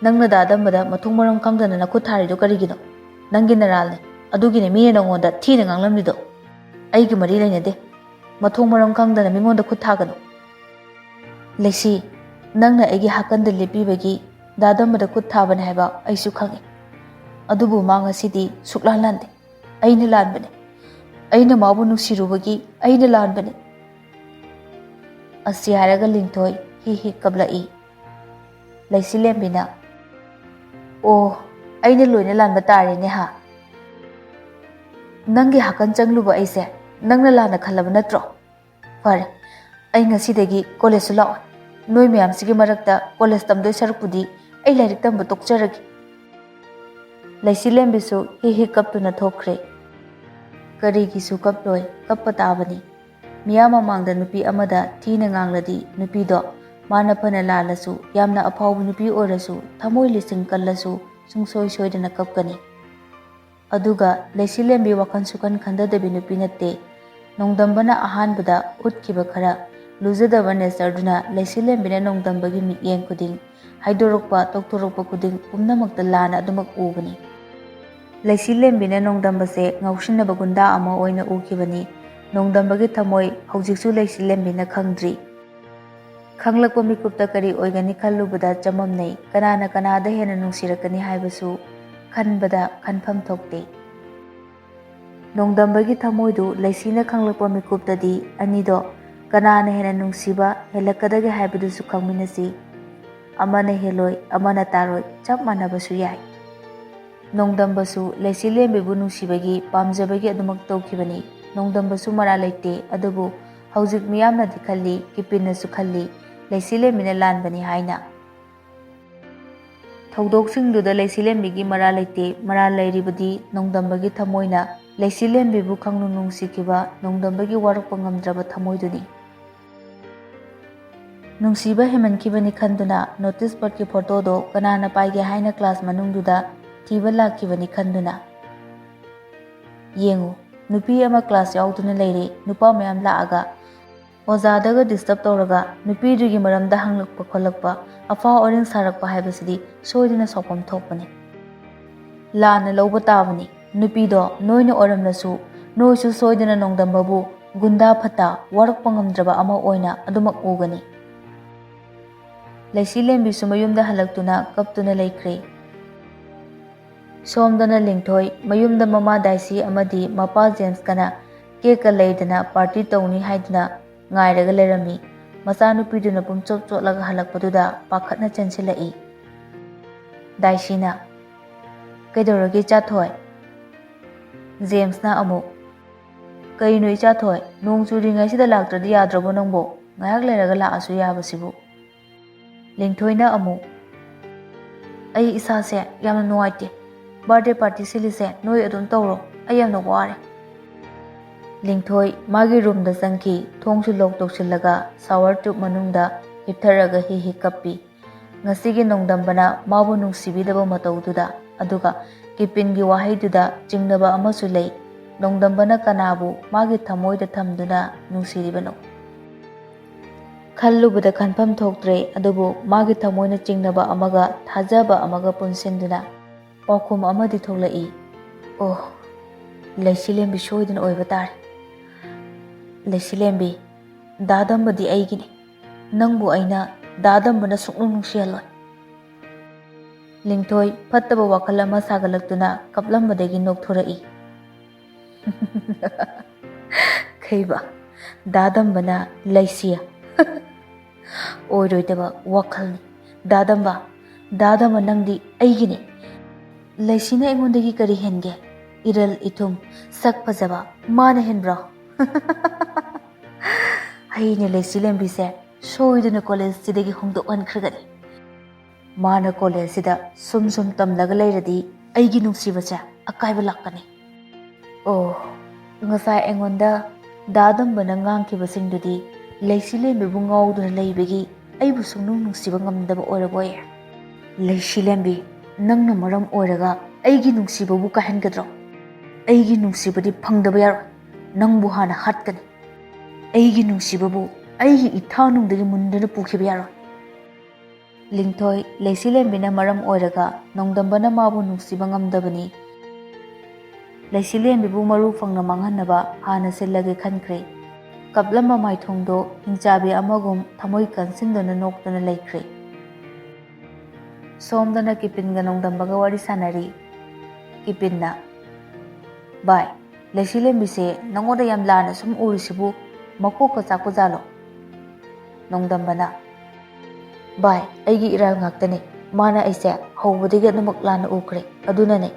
ꯅꯪꯅ ꯗꯥ ꯗꯝꯕꯗ ꯃꯊꯣꯡ ꯃꯔꯝ ꯈꯪꯗꯅ ꯅꯈꯨꯠ ꯊꯥꯔꯤꯗꯣ ꯀꯔꯤꯒꯤꯅꯣ? ꯅꯪꯒꯤ ꯅꯔꯥꯜꯅꯦ꯫ ꯑꯗꯨꯒꯤꯅꯦ ꯃꯤꯅ ꯅꯉꯣꯟꯗ ꯊꯤꯅ ꯉꯥꯡꯂꯝꯂꯤꯗꯣ꯫ ꯑꯩꯒꯤ ꯃꯔꯤ ꯂꯩꯅꯗꯦ꯫ ꯃꯊꯣꯡ ꯃꯔꯝ ꯈꯪꯗꯅ ꯃꯤꯉꯣꯟꯗ ꯈꯨꯠ ꯊꯥꯒꯅꯨ꯫ ꯂꯩꯁꯤ, ꯅꯪꯅ ꯑꯩꯒꯤ ꯍꯥꯀꯟꯗ ꯂꯦꯞꯄꯤꯕꯒꯤ ꯗꯥ ꯗꯝꯕꯗ ꯈꯨꯠ ꯊꯥꯕꯅꯦ ꯍꯥꯏꯕ ꯑꯩꯁꯨ ꯈꯪꯏ꯫ ꯑꯗꯨꯕꯨ ꯃꯥ ꯉꯁꯤꯗꯤ ꯁꯨꯛꯂꯥꯟ ꯂꯥꯟꯗꯦ꯫ ꯑꯩꯅ ꯂꯥꯟꯕꯅꯦ꯫ ꯑꯩꯅ ꯃꯥꯕꯨ ꯅꯨꯡꯁꯤꯔꯨꯕꯒꯤ ꯑꯩꯅ ꯂꯥꯟꯕꯅꯦ꯫ ꯑꯁꯤ ꯍꯥꯏꯔꯒ ꯂꯤꯟꯊꯣꯏ ꯍꯤ ꯍꯤ ꯀꯞꯂꯛꯏ꯫ ꯂꯩꯁꯤꯂꯦꯝꯕꯤꯅ, "ꯑꯣ, ꯑꯩꯅ ꯂꯣꯏꯅ ꯂꯥꯟꯕ ꯇꯥꯔꯦꯅꯦ ꯍꯥ? ꯅꯪꯒꯤ ꯍꯥꯀꯟ ꯆꯪꯂꯨꯕ ꯑꯩꯁꯦ ꯅꯪꯅ ꯂꯥꯟꯅ ꯈꯜꯂꯕ ꯅꯠꯇ꯭ꯔꯣ? ꯐꯔꯦ, ꯑꯩ ꯉꯁꯤꯗꯒꯤ ꯀꯣꯂꯦꯖꯁꯨ ꯂꯥꯛꯑꯣꯏ꯫ ꯅꯣꯏ ꯃꯌꯥꯝꯁꯤꯒꯤ ꯃꯔꯛꯇ ꯀꯣꯂꯦꯖ ꯇꯝꯗꯣꯏ ꯁꯔꯨꯛꯄꯨꯗꯤ ꯑꯩ ꯂꯥꯏꯔꯤꯛ ꯇꯝꯕ ꯇꯣꯛꯆꯔꯒꯦ"꯫ ꯂꯩꯁꯤꯂꯦꯝꯕꯤꯁꯨ ꯍꯤ ꯍꯤ ꯀꯞꯇꯨꯅ ꯊꯣꯛꯈ꯭ꯔꯦ꯫ ꯀꯔꯤꯒꯤꯁꯨ ꯀꯞꯂꯣꯏ, ꯀꯞꯄ ꯇꯥꯕꯅꯤ꯫ ꯃꯤꯌꯥꯝ ꯃꯃꯥꯡꯗ ꯅꯨꯄꯤ ꯑꯃꯗ ꯊꯤꯅ ꯉꯥꯡꯂꯗꯤ ꯅꯨꯄꯤꯗꯣ, ꯃꯥꯅ ꯐꯅ ꯂꯥꯜꯂꯁꯨ, ꯌꯥꯝꯅ ꯑꯐꯥꯎꯕ ꯅꯨꯄꯤ ꯑꯣꯏꯔꯁꯨ, ꯊꯃꯣꯏ ꯂꯤꯁꯤꯡ ꯀꯜꯂꯁꯨ, ꯁꯨꯡꯁꯣꯏ ꯁꯣꯏꯗꯅ ꯀꯞꯀꯅꯤ꯫ ꯑꯗꯨꯒ ꯂꯩꯁꯤꯂꯦꯝꯕꯤ ꯋꯥꯈꯜ ꯁꯨꯈꯟ ꯈꯟꯊꯗꯕꯤ ꯅꯨꯄꯤ ꯅꯠꯇꯦ꯫ ꯅꯣꯡꯗꯝꯕꯅ ꯑꯍꯥꯟꯕꯗ ꯎꯠꯈꯤꯕ ꯈꯔ ꯂꯨꯖꯗꯕ ꯅꯦꯆꯔꯗꯨꯅ ꯂꯩꯁꯤꯂꯦꯝꯕꯤꯅ ꯅꯣꯡꯗꯝꯕꯒꯤ ꯃꯤꯠꯌꯦꯡ ꯈꯨꯗꯤꯡ, ꯍꯥꯏꯗꯣꯔꯛꯄ, ꯇꯧꯊꯣꯔꯛꯄ ꯈꯨꯗꯤꯡ ꯄꯨꯝꯅꯃꯛꯇ ꯂꯥꯟꯅ ꯑꯗꯨꯃꯛ ꯎꯕꯅꯤ꯫ ꯂꯩꯁꯤꯂꯦꯝꯕꯤꯅ ꯅꯣꯡꯗꯝꯕꯁꯦ ꯉꯥꯎꯁꯤꯟꯅꯕ ꯒꯨꯟꯗꯥ ꯑꯃ ꯑꯣꯏꯅ ꯎꯈꯤꯕꯅꯤ꯫ ꯅꯣꯡꯗꯝꯕꯒꯤ ꯊꯃꯣꯏ ꯍꯧꯖꯤꯛꯁꯨ ꯂꯩꯁꯤꯂꯦꯝꯕꯤꯅ ꯈꯪꯗ꯭ꯔꯤ꯫ ꯈꯪꯂꯛꯄ ꯃꯤꯀꯨꯞꯇ ꯀꯔꯤ ꯑꯣꯏꯒꯅꯤ ꯈꯜꯂꯨꯕꯗ ꯆꯃꯝꯅꯩ꯫ ꯀꯅꯥꯅ ꯀꯅꯥꯗ ꯍꯦꯟꯅ ꯅꯨꯡꯁꯤꯔꯛꯀꯅꯤ ꯍꯥꯏꯕꯁꯨ ꯈꯟꯕꯗ ꯈꯟꯐꯝ ꯊꯣꯛꯇꯦ꯫ ꯅꯣꯡꯗꯝꯕꯒꯤ ꯊꯃꯣꯏꯗꯨ ꯂꯩꯁꯤꯅ ꯈꯪꯂꯛꯄ ꯃꯤꯀꯨꯞꯇꯗꯤ ꯑꯅꯤꯗꯣ ꯀꯅꯥꯅ ꯍꯦꯟꯅ ꯅꯨꯡꯁꯤꯕ ꯍꯦꯜꯂꯛꯀꯗꯒꯦ ꯍꯥꯏꯕꯗꯨꯁꯨ ꯈꯪꯃꯤꯟꯅꯁꯤ꯫ ꯑꯃꯅ ꯍꯦꯜꯂꯣꯏ, ꯑꯃꯅ ꯇꯥꯔꯣꯏ, ꯆꯞ ꯃꯥꯟꯅꯕꯁꯨ ꯌꯥꯏ꯫ ꯅꯣꯡꯗꯝꯕꯁꯨ ꯂꯩꯁꯤꯂꯦꯝꯕꯤꯕꯨ ꯅꯨꯡꯁꯤꯕꯒꯤ, ꯄꯥꯝꯖꯕꯒꯤ ꯑꯗꯨꯃꯛ ꯇꯧꯈꯤꯕꯅꯤ꯫ ꯅꯣꯡꯗꯝꯕꯁꯨ ꯃꯔꯥꯜ ꯂꯩꯇꯦ, ꯑꯗꯨꯕꯨ ꯍꯧꯖꯤꯛ ꯃꯤꯌꯥꯝꯅꯗꯤ ꯈꯜꯂꯤ, ꯀꯤꯄꯤꯟꯅꯁꯨ ꯈꯜꯂꯤ, ꯂꯩꯁꯤꯂꯦꯝꯕꯤꯅ ꯂꯥꯟꯕꯅꯤ ꯍꯥꯏꯅ꯫ ꯊꯧꯗꯣꯛꯁꯤꯡꯗꯨꯗ ꯂꯩꯁꯤꯂꯦꯝꯕꯤꯒꯤ ꯃꯔꯥꯜ ꯂꯩꯇꯦ, ꯃꯔꯥꯜ ꯂꯩꯔꯤꯕꯗꯤ ꯅꯣꯡꯗꯝꯕꯒꯤ ꯊꯃꯣꯏꯅ꯫ ꯂꯩꯁꯤꯂꯦꯝꯕꯤꯕꯨ ꯈꯪꯅꯨꯡ ꯅꯨꯡꯁꯤꯈꯤꯕ ꯅꯣꯡꯗꯝꯕꯒꯤ ꯋꯥꯔꯛꯄ ꯉꯝꯗ꯭ꯔꯕ ꯊꯃꯣꯏꯗꯨꯅꯤ꯫ ꯅꯨꯡꯁꯤꯕ ꯍꯦꯟꯃꯟꯈꯤꯕꯅꯤ ꯈꯟꯗꯨꯅ notice boardꯀꯤ photoꯗꯣ ꯀꯅꯥꯅ ꯄꯥꯏꯒꯦ ꯍꯥꯏꯅ class ꯃꯅꯨꯡꯗꯨꯗ ꯊꯤꯕ ꯂꯥꯛꯈꯤꯕꯅꯤ ꯈꯟꯗꯨꯅ꯫ ꯌꯦꯡꯉꯨ, ꯅꯨꯄꯤ ꯑꯃ class ꯌꯥꯎꯗꯨꯅ ꯂꯩꯔꯦ, ꯅꯨꯄꯥ ꯃꯌꯥꯝ ꯂꯥꯛꯑꯒ꯫ ꯑꯣꯖꯥꯗꯒ disturb ꯇꯧꯔꯒ ꯅꯨꯄꯤꯗꯨꯒꯤ ꯃꯔꯝꯗ ꯍꯪꯂꯛꯄ ꯈꯣꯠꯂꯛꯄ, ꯑꯐꯥ ꯑꯣꯔꯤꯡ ꯁꯥꯔꯛꯄ ꯍꯥꯏꯕꯁꯤꯗꯤ ꯁꯣꯏꯗꯅ ꯁꯥꯎꯐꯝ ꯊꯣꯛꯄꯅꯤ꯫ ꯂꯥꯟꯅ ꯂꯧꯕ ꯇꯥꯕꯅꯤ꯫ ꯅꯨꯄꯤꯗꯣ ꯅꯣꯏꯅ ꯑꯣꯏꯔꯝꯂꯁꯨ, ꯅꯣꯏꯁꯨ ꯁꯣꯏꯗꯅ ꯅꯣꯡꯗꯝꯕꯕꯨ ꯒꯨꯟꯗꯥ ꯐꯠꯇ, ꯋꯥꯔꯛꯄ ꯉꯝꯗ꯭ꯔꯕ ꯑꯃ ꯑꯣꯏꯅ ꯑꯗꯨꯃꯛ ꯎꯒꯅꯤ꯫ ꯂꯩꯁꯤꯂꯦꯝꯕꯤꯁꯨ ꯃꯌꯨꯝꯗ ꯍꯜꯂꯛꯇꯨꯅ ꯀꯞꯇꯨꯅ ꯂꯩꯈ꯭ꯔꯦ꯫ ꯁꯣꯝꯗꯅ ꯂꯤꯡꯊꯣꯏ ꯃꯌꯨꯝꯗ ꯃꯃꯥ ꯗꯥꯏꯁꯤ ꯑꯃꯗꯤ ꯃꯄꯥ ꯖꯦꯝꯁꯀꯅ cakeꯀ ꯂꯩꯗꯅ party ꯇꯧꯅꯤ ꯍꯥꯏꯗꯨꯅ ꯉꯥꯏꯔꯒ ꯂꯩꯔꯝꯃꯤ꯫ ꯃꯆꯥꯅꯨꯄꯤꯗꯨꯅ ꯄꯨꯝꯆꯣꯠ ꯆꯣꯠꯂꯒ ꯍꯜꯂꯛꯄꯗꯨꯗ ꯄꯥꯈꯠꯅ ꯆꯦꯟꯁꯤꯜꯂꯛꯏ꯫ ꯗꯥꯏꯁꯤꯅ, "ꯀꯩꯗꯧꯔꯒꯦ ꯏꯆꯥꯊꯣꯏ?" ꯖꯦꯝꯁꯅ ꯑꯃꯨꯛ, "ꯀꯩꯅꯣ ꯏꯆꯥꯊꯣꯏ, ꯅꯣꯡ ꯆꯨꯔꯤꯉꯩꯁꯤꯗ ꯂꯥꯛꯇ꯭ꯔꯗꯤ ꯌꯥꯗ꯭ꯔꯕꯣ ꯅꯪꯕꯣ? ꯉꯥꯏꯍꯥꯛ ꯂꯩꯔꯒ ꯂꯥꯛꯑꯁꯨ ꯌꯥꯕꯁꯤꯕꯨ?" ꯂꯤꯡꯊꯣꯏꯅ ꯑꯃꯨꯛ, "ꯑꯩ ꯏꯁꯥꯁꯦ ꯌꯥꯝꯅ ꯅꯨꯡꯉꯥꯏꯇꯦ꯫ Birthday party ꯁꯤꯜꯂꯤꯁꯦ ꯅꯣꯏ ꯑꯗꯨꯝ ꯇꯧꯔꯣ꯫ ꯑꯩ ꯌꯥꯝꯅ ꯋꯥꯔꯦ꯫" ꯂꯤꯡꯊꯣꯏ ꯃꯥꯒꯤ roomꯗ ꯆꯪꯈꯤ꯫ ꯊꯣꯡꯁꯨ lock ꯇꯧꯁꯤꯜꯂꯒ shower tub ꯃꯅꯨꯡꯗ ꯍꯤꯞꯊꯔꯒ ꯍꯤ ꯍꯤ ꯀꯞꯄꯤ꯫ ꯉꯁꯤꯒꯤ ꯅꯣꯡꯗꯝꯕꯅ ꯃꯥꯕꯨ ꯅꯨꯡꯁꯤꯕꯤꯗꯕ ꯃꯇꯧꯗꯨꯗ, ꯑꯗꯨꯒ ꯀꯤꯄꯤꯟꯒꯤ ꯋꯥꯍꯩꯗꯨꯗ ꯆꯤꯡꯅꯕ ꯑꯃꯁꯨ ꯂꯩ꯫ ꯅꯣꯡꯗꯝꯕꯅ ꯀꯅꯥꯕꯨ ꯃꯥꯒꯤ ꯊꯃꯣꯏꯗ ꯊꯝꯗꯨꯅ ꯅꯨꯡꯁꯤꯔꯤꯕꯅꯣ? ꯈꯜꯂꯨꯕꯗ ꯈꯟꯐꯝ ꯊꯣꯛꯇ꯭ꯔꯦ, ꯑꯗꯨꯕꯨ ꯃꯥꯒꯤ ꯊꯃꯣꯏꯅ ꯆꯤꯡꯅꯕ ꯑꯃꯒ ꯊꯥꯖꯕ ꯑꯃꯒ ꯄꯨꯟꯁꯤꯟꯗꯨꯅ ꯄꯥꯎꯈꯨꯝ ꯑꯃꯗꯤ ꯊꯣꯛꯂꯛꯏ꯫ "ꯑꯣ, ꯂꯩꯁꯤꯂꯦꯝꯕꯤ ꯁꯣꯏꯗꯅ ꯑꯣꯏꯕ ꯇꯥꯔꯦ꯫ ꯂꯩꯁꯤꯂꯦꯝꯕꯤ, ꯗꯥꯗꯝꯕꯗꯤ ꯑꯩꯒꯤꯅꯤ꯫ ꯅꯪꯕꯨ ꯑꯩꯅ ꯗꯥꯗꯝꯕꯅ ꯁꯨꯡꯅꯨꯡ ꯅꯨꯡꯁꯤꯍꯜꯂꯣꯏ꯫" ꯂꯤꯡꯊꯣꯏ ꯐꯠꯇꯕ ꯋꯥꯈꯜ ꯑꯃ ꯁꯥꯒꯠꯂꯛꯇꯨꯅ ꯀꯞꯂꯝꯕꯗꯒꯤ ꯅꯣꯛꯊꯣꯔꯛꯏ꯫ "ꯈꯩꯕ, ꯗꯥꯗꯝꯕꯅ ꯂꯩꯁꯤꯌꯥ?" "ꯑꯣꯏꯔꯣꯏꯗꯕ ꯋꯥꯈꯜꯅꯤ꯫ ꯗꯥꯗꯝꯕ, ꯗꯥꯗꯝꯕ ꯅꯪꯗꯤ ꯑꯩꯒꯤꯅꯤ꯫ ꯂꯩꯁꯤꯅ ꯑꯩꯉꯣꯟꯗꯒꯤ ꯀꯔꯤ ꯍꯦꯟꯒꯦ? ꯏꯔꯜ ꯏꯊꯨꯝ, ꯁꯛ ꯐꯖꯕ ꯃꯥꯅ ꯍꯦꯟꯕ꯭ꯔꯣ?" "ꯑꯩꯅ ꯂꯩꯁꯤꯂꯦꯝꯕꯤꯁꯦ ꯁꯣꯏꯗꯅ collegeꯁꯤꯗꯒꯤ ꯍꯨꯟꯗꯣꯛꯍꯟꯈ꯭ꯔꯒꯅꯤ꯫ ꯃꯥꯅ collegeꯁꯤꯗ ꯁꯨꯝ ꯁꯨꯝ ꯇꯝꯂꯒ ꯂꯩꯔꯗꯤ ꯑꯩꯒꯤ ꯅꯨꯡꯁꯤꯕꯁꯦ ꯑꯀꯥꯏꯕ ꯂꯥꯛꯀꯅꯤ꯫" ꯑꯣ, ꯉꯁꯥꯏ ꯑꯩꯉꯣꯟꯗ ꯗꯥ ꯗꯝꯕꯅ ꯉꯥꯡꯈꯤꯕꯁꯤꯡꯗꯨꯗꯤ ꯂꯩꯁꯤꯂꯦꯝꯕꯤꯕꯨ ꯉꯥꯎꯗꯨꯅ ꯂꯩꯕꯒꯤ ꯑꯩꯕꯨ ꯁꯨꯡꯅꯨꯡ ꯅꯨꯡꯁꯤꯕ ꯉꯝꯗꯕ ꯑꯣꯏꯔꯕꯣꯏ? ꯂꯩꯁꯤꯂꯦꯝꯕꯤ, ꯅꯪꯅ ꯃꯔꯝ ꯑꯣꯏꯔꯒ ꯑꯩꯒꯤ ꯅꯨꯡꯁꯤꯕꯕꯨ ꯀꯥꯏꯍꯟꯒꯗ꯭ꯔꯣ? ꯑꯩꯒꯤ ꯅꯨꯡꯁꯤꯕꯗꯤ ꯐꯪꯗꯕ ꯌꯥꯔꯣꯏ꯫ ꯅꯪꯕꯨ ꯍꯥꯟꯅ ꯍꯥꯠꯀꯅꯤ꯫ ꯑꯩꯒꯤ ꯅꯨꯡꯁꯤꯕꯕꯨ ꯑꯩꯒꯤ ꯏꯊꯥꯅꯨꯡꯗꯒꯤ ꯃꯨꯟꯗꯨꯅ ꯄꯨꯈꯤꯕ ꯌꯥꯔꯣꯏ꯫ ꯂꯤꯡꯊꯣꯏ, ꯂꯩꯁꯤꯂꯦꯝꯕꯤꯅ ꯃꯔꯝ ꯑꯣꯏꯔꯒ ꯅꯣꯡꯗꯝꯕꯅ ꯃꯥꯕꯨ ꯅꯨꯡꯁꯤꯕ ꯉꯝꯗꯕꯅꯤ꯫ ꯂꯩꯁꯤꯂꯦꯝꯕꯤꯕꯨ ꯃꯔꯨ ꯐꯪꯅ ꯃꯥꯡꯍꯟꯅꯕ ꯍꯥꯟꯅ ꯁꯤꯜꯂꯒꯦ ꯈꯟꯈ꯭ꯔꯦ꯫ ꯀꯞꯂꯝꯕ ꯃꯥꯏꯊꯣꯡꯗꯣ ꯍꯤꯡꯆꯥꯕꯤ ꯑꯃꯒꯨꯝ ꯊꯃꯣꯏ ꯀꯟꯁꯤꯟꯗꯨꯅ ꯅꯣꯛꯇꯨꯅ ꯂꯩꯈ꯭ꯔꯦ꯫ ꯁꯣꯝꯗꯅ ꯀꯤꯄꯤꯟꯒ ꯅꯣꯡꯗꯝꯕꯒ ꯋꯥꯔꯤ ꯁꯥꯟꯅꯔꯤ꯫ ꯀꯤꯄꯤꯟꯅ, "ꯚꯥꯏ, ꯂꯩꯁꯤꯂꯦꯝꯕꯤꯁꯦ ꯅꯉꯣꯟꯗ ꯌꯥꯝ ꯂꯥꯟꯅ ꯁꯨꯝ ꯎꯔꯤꯁꯤꯕꯨ ꯃꯀꯣꯛꯀ ꯆꯥꯛꯄ ꯖꯥꯠꯂꯣ?" ꯅꯣꯡꯗꯝꯕꯅ, "ꯚꯥꯏ, ꯑꯩꯒꯤ ꯏꯔꯥꯜ ꯉꯥꯛꯇꯅꯦ꯫ ꯃꯥꯅ ꯑꯩꯁꯦ ꯍꯧꯕꯗꯒꯤ ꯑꯗꯨꯃꯛ ꯂꯥꯟꯅ ꯎꯈ꯭ꯔꯦ꯫ ꯑꯗꯨꯅꯅꯦ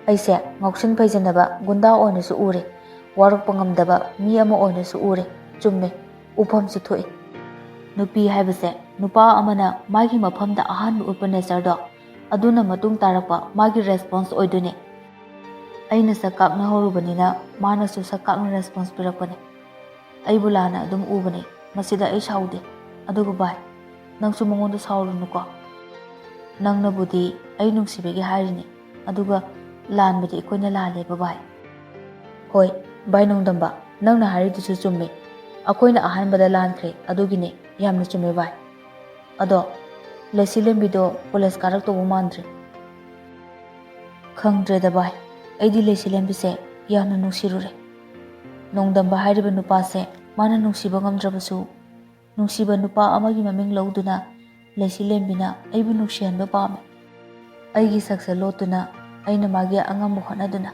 ꯑꯩꯁꯦ ꯉꯥꯎꯁꯤꯟ ꯐꯩꯖꯅꯕ ꯒꯨꯟꯗꯥ ꯑꯣꯏꯅꯁꯨ ꯎꯔꯦ꯫ ꯋꯥꯔꯛꯄ ꯉꯝꯗꯕ ꯃꯤ ꯑꯃ ꯑꯣꯏꯅꯁꯨ ꯎꯔꯦ꯫ ꯆꯨꯝꯃꯦ, ꯎꯐꯝꯁꯨ ꯊꯣꯛꯏ꯫ ꯅꯨꯄꯤ ꯍꯥꯏꯕꯁꯦ ꯅꯨꯄꯥ ꯑꯃꯅ ꯃꯥꯒꯤ ꯃꯐꯝꯗ ꯑꯍꯥꯟꯕ ꯎꯠꯄ ꯅꯦꯆꯔꯗꯣ, ꯑꯗꯨꯅ ꯃꯇꯨꯡ ꯇꯥꯔꯛꯄ ꯃꯥꯒꯤ ꯔꯦꯁꯄꯣꯟꯁ ꯑꯣꯏꯗꯣꯏꯅꯦ꯫ ꯑꯩꯅ ꯁꯛ ꯀꯥꯛꯅ ꯍꯧꯔꯨꯕꯅꯤꯅ ꯃꯥꯅꯁꯨ ꯁꯛ ꯀꯥꯛꯅ ꯔꯦꯁꯄꯣꯟꯁ ꯄꯤꯔꯛꯄꯅꯦ꯫ ꯑꯩꯕꯨ ꯂꯥꯟꯅ ꯑꯗꯨꯝ ꯎꯕꯅꯦ꯫ ꯃꯁꯤꯗ ꯑꯩ ꯁꯥꯎꯗꯦ꯫ ꯑꯗꯨꯒ ꯚꯥꯏ, ꯅꯪꯁꯨ ꯃꯉꯣꯟꯗ ꯁꯥꯎꯔꯨꯅꯨꯀꯣ꯫ ꯅꯪꯅꯕꯨꯗꯤ ꯑꯩ ꯅꯨꯡꯁꯤꯕꯒꯤ ꯍꯥꯏꯔꯤꯅꯦ, ꯑꯗꯨꯒ ꯂꯥꯟꯕꯗꯤ ꯑꯩꯈꯣꯏꯅ ꯂꯥꯜꯂꯦꯕ ꯚꯥꯏ꯫" "ꯍꯣꯏ ꯚꯥꯏ ꯅꯣꯡꯗꯝꯕ, ꯅꯪꯅ ꯍꯥꯏꯔꯤꯗꯨꯁꯨ ꯆꯨꯝꯃꯦ꯫ ꯑꯩꯈꯣꯏꯅ ꯑꯍꯥꯟꯕꯗ ꯂꯥꯟꯈ꯭ꯔꯦ, ꯑꯗꯨꯒꯤꯅꯦ꯫ ꯌꯥꯝꯅ ꯆꯨꯝꯃꯦ ꯚꯥꯏ꯫ ꯑꯗꯣ ꯂꯩꯁꯤꯂꯦꯝꯕꯤꯗꯣ ꯀꯣꯂꯦꯖ ꯀꯥꯔꯛꯇꯧꯕ ꯃꯥꯟꯗ꯭ꯔꯦ꯫" "ꯈꯪꯗ꯭ꯔꯦꯗ ꯚꯥꯏ, ꯑꯩꯗꯤ ꯂꯩꯁꯤꯂꯦꯝꯕꯤꯁꯦ ꯌꯥꯝꯅ ꯅꯨꯡꯁꯤꯔꯨꯔꯦ꯫ ꯅꯣꯡꯗꯝꯕ ꯍꯥꯏꯔꯤꯕ ꯅꯨꯄꯥꯁꯦ ꯃꯥꯅ ꯅꯨꯡꯁꯤꯕ ꯉꯝꯗ꯭ꯔꯕꯁꯨ, ꯅꯨꯡꯁꯤꯕ ꯅꯨꯄꯥ ꯑꯃꯒꯤ ꯃꯃꯤꯡ ꯂꯧꯗꯨꯅ ꯂꯩꯁꯤꯂꯦꯝꯕꯤꯅ ꯑꯩꯕꯨ ꯅꯨꯡꯁꯤꯍꯟꯕ ꯄꯥꯝꯃꯤ꯫ ꯑꯩꯒꯤ ꯁꯛꯁꯦ ꯂꯣꯠꯇꯨꯅ ꯑꯩꯅ ꯃꯥꯒꯤ ꯑꯉꯝꯕ ꯍꯣꯠꯅꯗꯨꯅ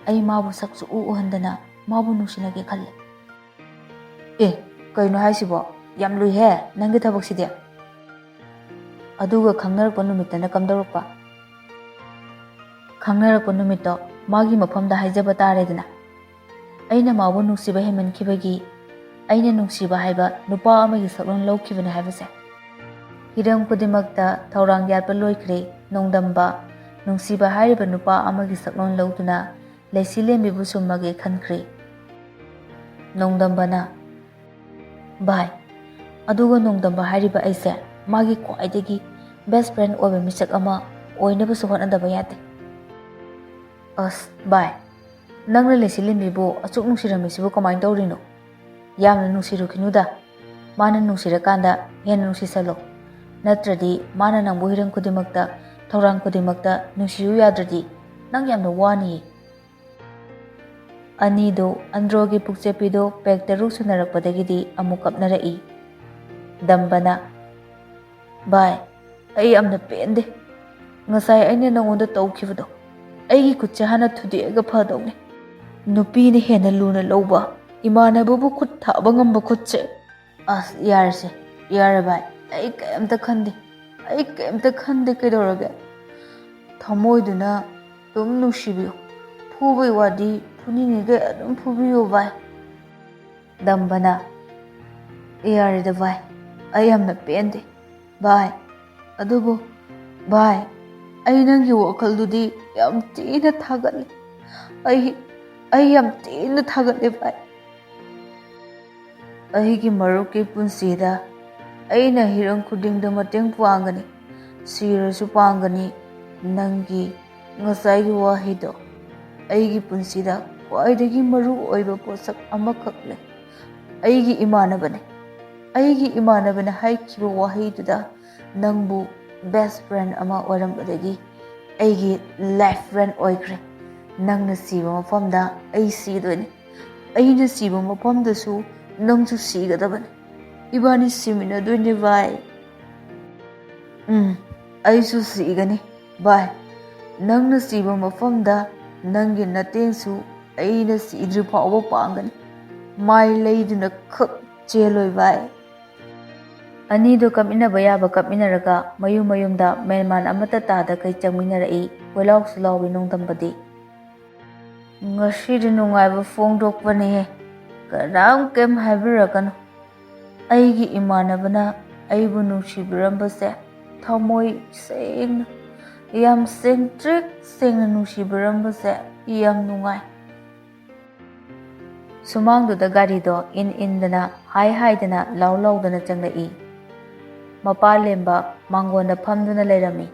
ꯑꯩ ꯃꯥꯕꯨ ꯁꯛꯁꯨ ꯎ ꯎꯍꯟꯗꯅ ꯃꯥꯕꯨ ꯅꯨꯡꯁꯤꯅꯒꯦ ꯈꯜꯂꯤ꯫" "ꯑꯦ, ꯀꯩꯅꯣ ꯍꯥꯏꯁꯤꯕꯣ? ꯌꯥꯝ ꯂꯨꯏꯍꯦ ꯅꯪꯒꯤ ꯊꯕꯛꯁꯤꯗꯤ꯫" "ꯑꯗꯨꯒ ꯈꯪꯅꯔꯛꯄ ꯅꯨꯃꯤꯠꯇꯅ ꯀꯝꯗꯧꯔꯛꯄ?" "ꯈꯪꯅꯔꯛꯄ ꯅꯨꯃꯤꯠꯇꯣ ꯃꯥꯒꯤ ꯃꯐꯝꯗ ꯍꯥꯏꯖꯕ ꯇꯥꯔꯦꯗꯅ꯫ ꯑꯩꯅ ꯃꯥꯕꯨ ꯅꯨꯡꯁꯤꯕ ꯍꯦꯟꯃꯟꯈꯤꯕꯒꯤ ꯑꯩꯅ ꯅꯨꯡꯁꯤꯕ ꯍꯥꯏꯕ ꯅꯨꯄꯥ ꯑꯃꯒꯤ ꯁꯛꯂꯣꯟ ꯂꯧꯈꯤꯕꯅꯤ ꯍꯥꯏꯕꯁꯦ꯫" ꯍꯤꯔꯝ ꯈꯨꯗꯤꯡꯃꯛꯇ ꯊꯧꯔꯥꯡ ꯌꯥꯠꯄ ꯂꯣꯏꯈ꯭ꯔꯦ꯫ ꯅꯣꯡꯗꯝꯕ ꯅꯨꯡꯁꯤꯕ ꯍꯥꯏꯔꯤꯕ ꯅꯨꯄꯥ ꯑꯃꯒꯤ ꯁꯛꯂꯣꯟ ꯂꯧꯗꯨꯅ ꯂꯩꯁꯤꯂꯦꯝꯕꯤꯕꯨ ꯁꯨꯝꯃꯒꯦ ꯈꯟꯈ꯭ꯔꯦ꯫ ꯅꯣꯡꯗꯝꯕꯅ, "ꯚꯥꯏ, ꯑꯗꯨꯒ ꯅꯣꯡꯗꯝꯕ ꯍꯥꯏꯔꯤꯕ ꯑꯩꯁꯦ ꯃꯥꯒꯤ ꯈ꯭ꯋꯥꯏꯗꯒꯤ best friend ꯑꯣꯏꯕ ꯃꯤꯁꯛ ꯑꯃ ꯑꯣꯏꯅꯕꯁꯨ ꯍꯣꯠꯅꯗꯕ ꯌꯥꯗꯦ꯫" "ꯑꯁ ꯚꯥꯏ, ꯅꯪꯅ ꯂꯩꯁꯤꯂꯦꯝꯕꯤꯕꯨ ꯑꯁꯨꯛ ꯅꯨꯡꯁꯤꯔꯝꯃꯤꯁꯤꯕꯨ ꯀꯃꯥꯏꯅ ꯇꯧꯔꯤꯅꯣ? ꯌꯥꯝꯅ ꯅꯨꯡꯁꯤꯔꯨꯈꯤꯅꯨꯗ꯫ ꯃꯥꯅ ꯅꯨꯡꯁꯤꯔꯀꯥꯟꯗ ꯍꯦꯟꯅ ꯅꯨꯡꯁꯤꯁꯜꯂꯣ꯫ ꯅꯠꯇ꯭ꯔꯗꯤ ꯃꯥꯅ ꯅꯪꯕꯨ ꯍꯤꯔꯝ ꯈꯨꯗꯤꯡꯃꯛꯇ, ꯊꯧꯔꯥꯡ ꯈꯨꯗꯤꯡꯃꯛꯇ ꯅꯨꯡꯁꯤꯌꯨ ꯌꯥꯗ꯭ꯔꯗꯤ ꯅꯪ ꯌꯥꯝꯅ ꯋꯥꯅꯤꯌꯦ꯫" ꯑꯅꯤꯗꯨ ꯑꯟꯗ꯭ꯔꯣꯒꯤ ꯄꯨꯛꯆꯦꯞꯄꯤꯗꯨ ꯄꯦꯛ ꯇꯔꯨꯛ ꯁꯨꯅꯔꯛꯄꯗꯒꯤꯗꯤ ꯑꯃꯨꯛ ꯀꯞꯅꯔꯛꯏ꯫ ꯗꯝꯕꯅ, "ꯚꯥꯏ, ꯑꯩ ꯌꯥꯝꯅ ꯄꯦꯟꯗꯦ꯫ ꯉꯁꯥꯏ ꯑꯩꯅ ꯅꯉꯣꯟꯗ ꯇꯧꯈꯤꯕꯗꯣ, ꯑꯩꯒꯤ ꯈꯨꯠꯁꯦ ꯍꯥꯟꯅ ꯊꯨꯗꯦꯛꯑꯒ ꯐꯗꯧꯅꯦ꯫ ꯅꯨꯄꯤꯅ ꯍꯦꯟꯅ ꯂꯨꯅ ꯂꯧꯕ, ꯏꯃꯥꯟꯅꯕꯕꯨ ꯈꯨꯠ ꯊꯥꯕ ꯉꯝꯕ ꯈꯨꯠꯁꯦ꯫" "ꯑꯁ, ꯌꯥꯔꯦꯁꯦ, ꯌꯥꯔꯦ ꯚꯥꯏ, ꯑꯩ ꯀꯩꯝꯇ ꯈꯟꯗꯦ, ꯑꯩ ꯀꯩꯝꯇ ꯈꯟꯗꯦ, ꯀꯩꯗꯧꯔꯒꯦ? ꯊꯃꯣꯏꯗꯨꯅ ꯑꯗꯨꯝ ꯅꯨꯡꯁꯤꯕꯤꯌꯨ, ꯐꯨꯕꯩ ꯋꯥꯗꯤ ꯐꯨꯅꯤꯡꯉꯤꯈꯩ ꯑꯗꯨꯝ ꯐꯨꯕꯤꯌꯨ ꯚꯥꯏ꯫" ꯗꯝꯕꯅ, "ꯌꯥꯔꯦꯗ ꯚꯥꯏ, ꯑꯩ ꯌꯥꯝꯅ ꯄꯦꯟꯗꯦ ꯚꯥꯏ꯫ ꯑꯗꯨꯕꯨ ꯚꯥꯏ, ꯑꯩ ꯅꯪꯒꯤ ꯋꯥꯈꯜꯗꯨꯗꯤ ꯌꯥꯝ ꯊꯤꯅ ꯊꯥꯒꯠꯂꯦ꯫ ꯑꯩ, ꯑꯩ ꯌꯥꯝ ꯊꯤꯅ ꯊꯥꯒꯠꯂꯦ ꯚꯥꯏ꯫ ꯑꯩꯒꯤ ꯃꯔꯨꯞꯀꯤ ꯄꯨꯟꯁꯤꯗ ꯑꯩꯅ ꯍꯤꯔꯝ ꯈꯨꯗꯤꯡꯗ ꯃꯇꯦꯡ ꯄꯥꯡꯒꯅꯤ, ꯁꯤꯔꯁꯨ ꯄꯥꯡꯒꯅꯤ꯫ ꯅꯪꯒꯤ ꯉꯁꯥꯏꯒꯤ ꯋꯥꯍꯩꯗꯣ ꯑꯩꯒꯤ ꯄꯨꯟꯁꯤꯗ ꯈ꯭ꯋꯥꯏꯗꯒꯤ ꯃꯔꯨ ꯑꯣꯏꯕ ꯄꯣꯠꯁꯛ ꯑꯃꯈꯛꯅꯦ꯫ ꯑꯩꯒꯤ ꯏꯃꯥꯟꯅꯕꯅꯦ, ꯑꯩꯒꯤ ꯏꯃꯥꯟꯅꯕꯅ ꯍꯥꯏꯈꯤꯕ ꯋꯥꯍꯩꯗꯨꯗ ꯅꯪꯕꯨ best friend ꯑꯃ ꯑꯣꯏꯔꯝꯕꯗꯒꯤ ꯑꯩꯒꯤ life friend ꯑꯣꯏꯈ꯭ꯔꯦ꯫ ꯅꯪꯅ ꯁꯤꯕ ꯃꯐꯝꯗ ꯑꯩ ꯁꯤꯗꯣꯏꯅꯦ, ꯑꯩꯅ ꯁꯤꯕ ꯃꯐꯝꯗꯁꯨ ꯅꯪꯁꯨ ꯁꯤꯒꯗꯕꯅꯦ꯫ ꯏꯕꯥꯅꯤ ꯁꯤꯃꯤꯟꯅꯗꯣꯏꯅꯦ ꯚꯥꯏ꯫" "ꯎꯝ, ꯑꯩꯁꯨ ꯁꯤꯒꯅꯤ ꯚꯥꯏ꯫ ꯅꯪꯅ ꯁꯤꯕ ꯃꯐꯝꯗ ꯅꯪꯒꯤ ꯅꯇꯦꯡꯁꯨ ꯑꯩꯅ ꯁꯤꯗ꯭ꯔꯤ ꯐꯥꯎꯕ ꯄꯥꯡꯒꯅꯤ꯫ ꯃꯥꯏ ꯂꯩꯗꯨꯅ ꯈꯛ ꯆꯦꯜꯂꯣꯏ ꯚꯥꯏ꯫" ꯑꯅꯤꯗꯨ ꯀꯞꯃꯤꯟꯅꯕ ꯌꯥꯕ ꯀꯞꯃꯤꯟꯅꯔꯒ ꯃꯌꯨꯝ ꯃꯌꯨꯝꯗ ꯃꯦꯟꯃꯥꯟ ꯑꯃꯠꯇ ꯇꯥꯗꯈꯩ ꯆꯪꯃꯤꯟꯅꯔꯛꯏ꯫ ꯀꯣꯏꯂꯥꯎꯁꯨ ꯂꯥꯎꯏ ꯅꯣꯡꯗꯝꯕꯗꯤ꯫ "ꯉꯁꯤꯗꯤ ꯅꯨꯡꯉꯥꯏꯕ ꯐꯣꯡꯗꯣꯛꯄꯅꯤꯍꯦ꯫ ꯀꯅꯥꯝ ꯀꯩꯝ ꯍꯥꯏꯕꯤꯔꯛꯀꯅꯨ꯫ ꯑꯩꯒꯤ ꯏꯃꯥꯟꯅꯕꯅ ꯑꯩꯕꯨ ꯅꯨꯡꯁꯤꯕꯤꯔꯝꯕꯁꯦ ꯊꯃꯣꯏ ꯁꯦꯡꯅ, ꯌꯥꯝ ꯁꯦꯡꯇ꯭ꯔꯤꯛ ꯁꯦꯡꯅ ꯅꯨꯡꯁꯤꯕꯤꯔꯝꯕꯁꯦ ꯌꯥꯝ ꯅꯨꯡꯉꯥꯏ꯫ ꯁꯨꯃꯥꯡꯗꯨꯗ ꯒꯥꯔꯤꯗꯣ ꯏꯟ ꯏꯟꯗꯅ, ꯍꯥꯏ ꯍꯥꯏꯗꯅ, ꯂꯥꯎ ꯂꯥꯎꯗꯅ ꯆꯪꯂꯛꯏ꯫ ꯃꯄꯥ ꯂꯦꯝꯕ ꯃꯥꯡꯒꯣꯟꯗ ꯐꯝꯗꯨꯅ ꯂꯩꯔꯝꯃꯤ꯫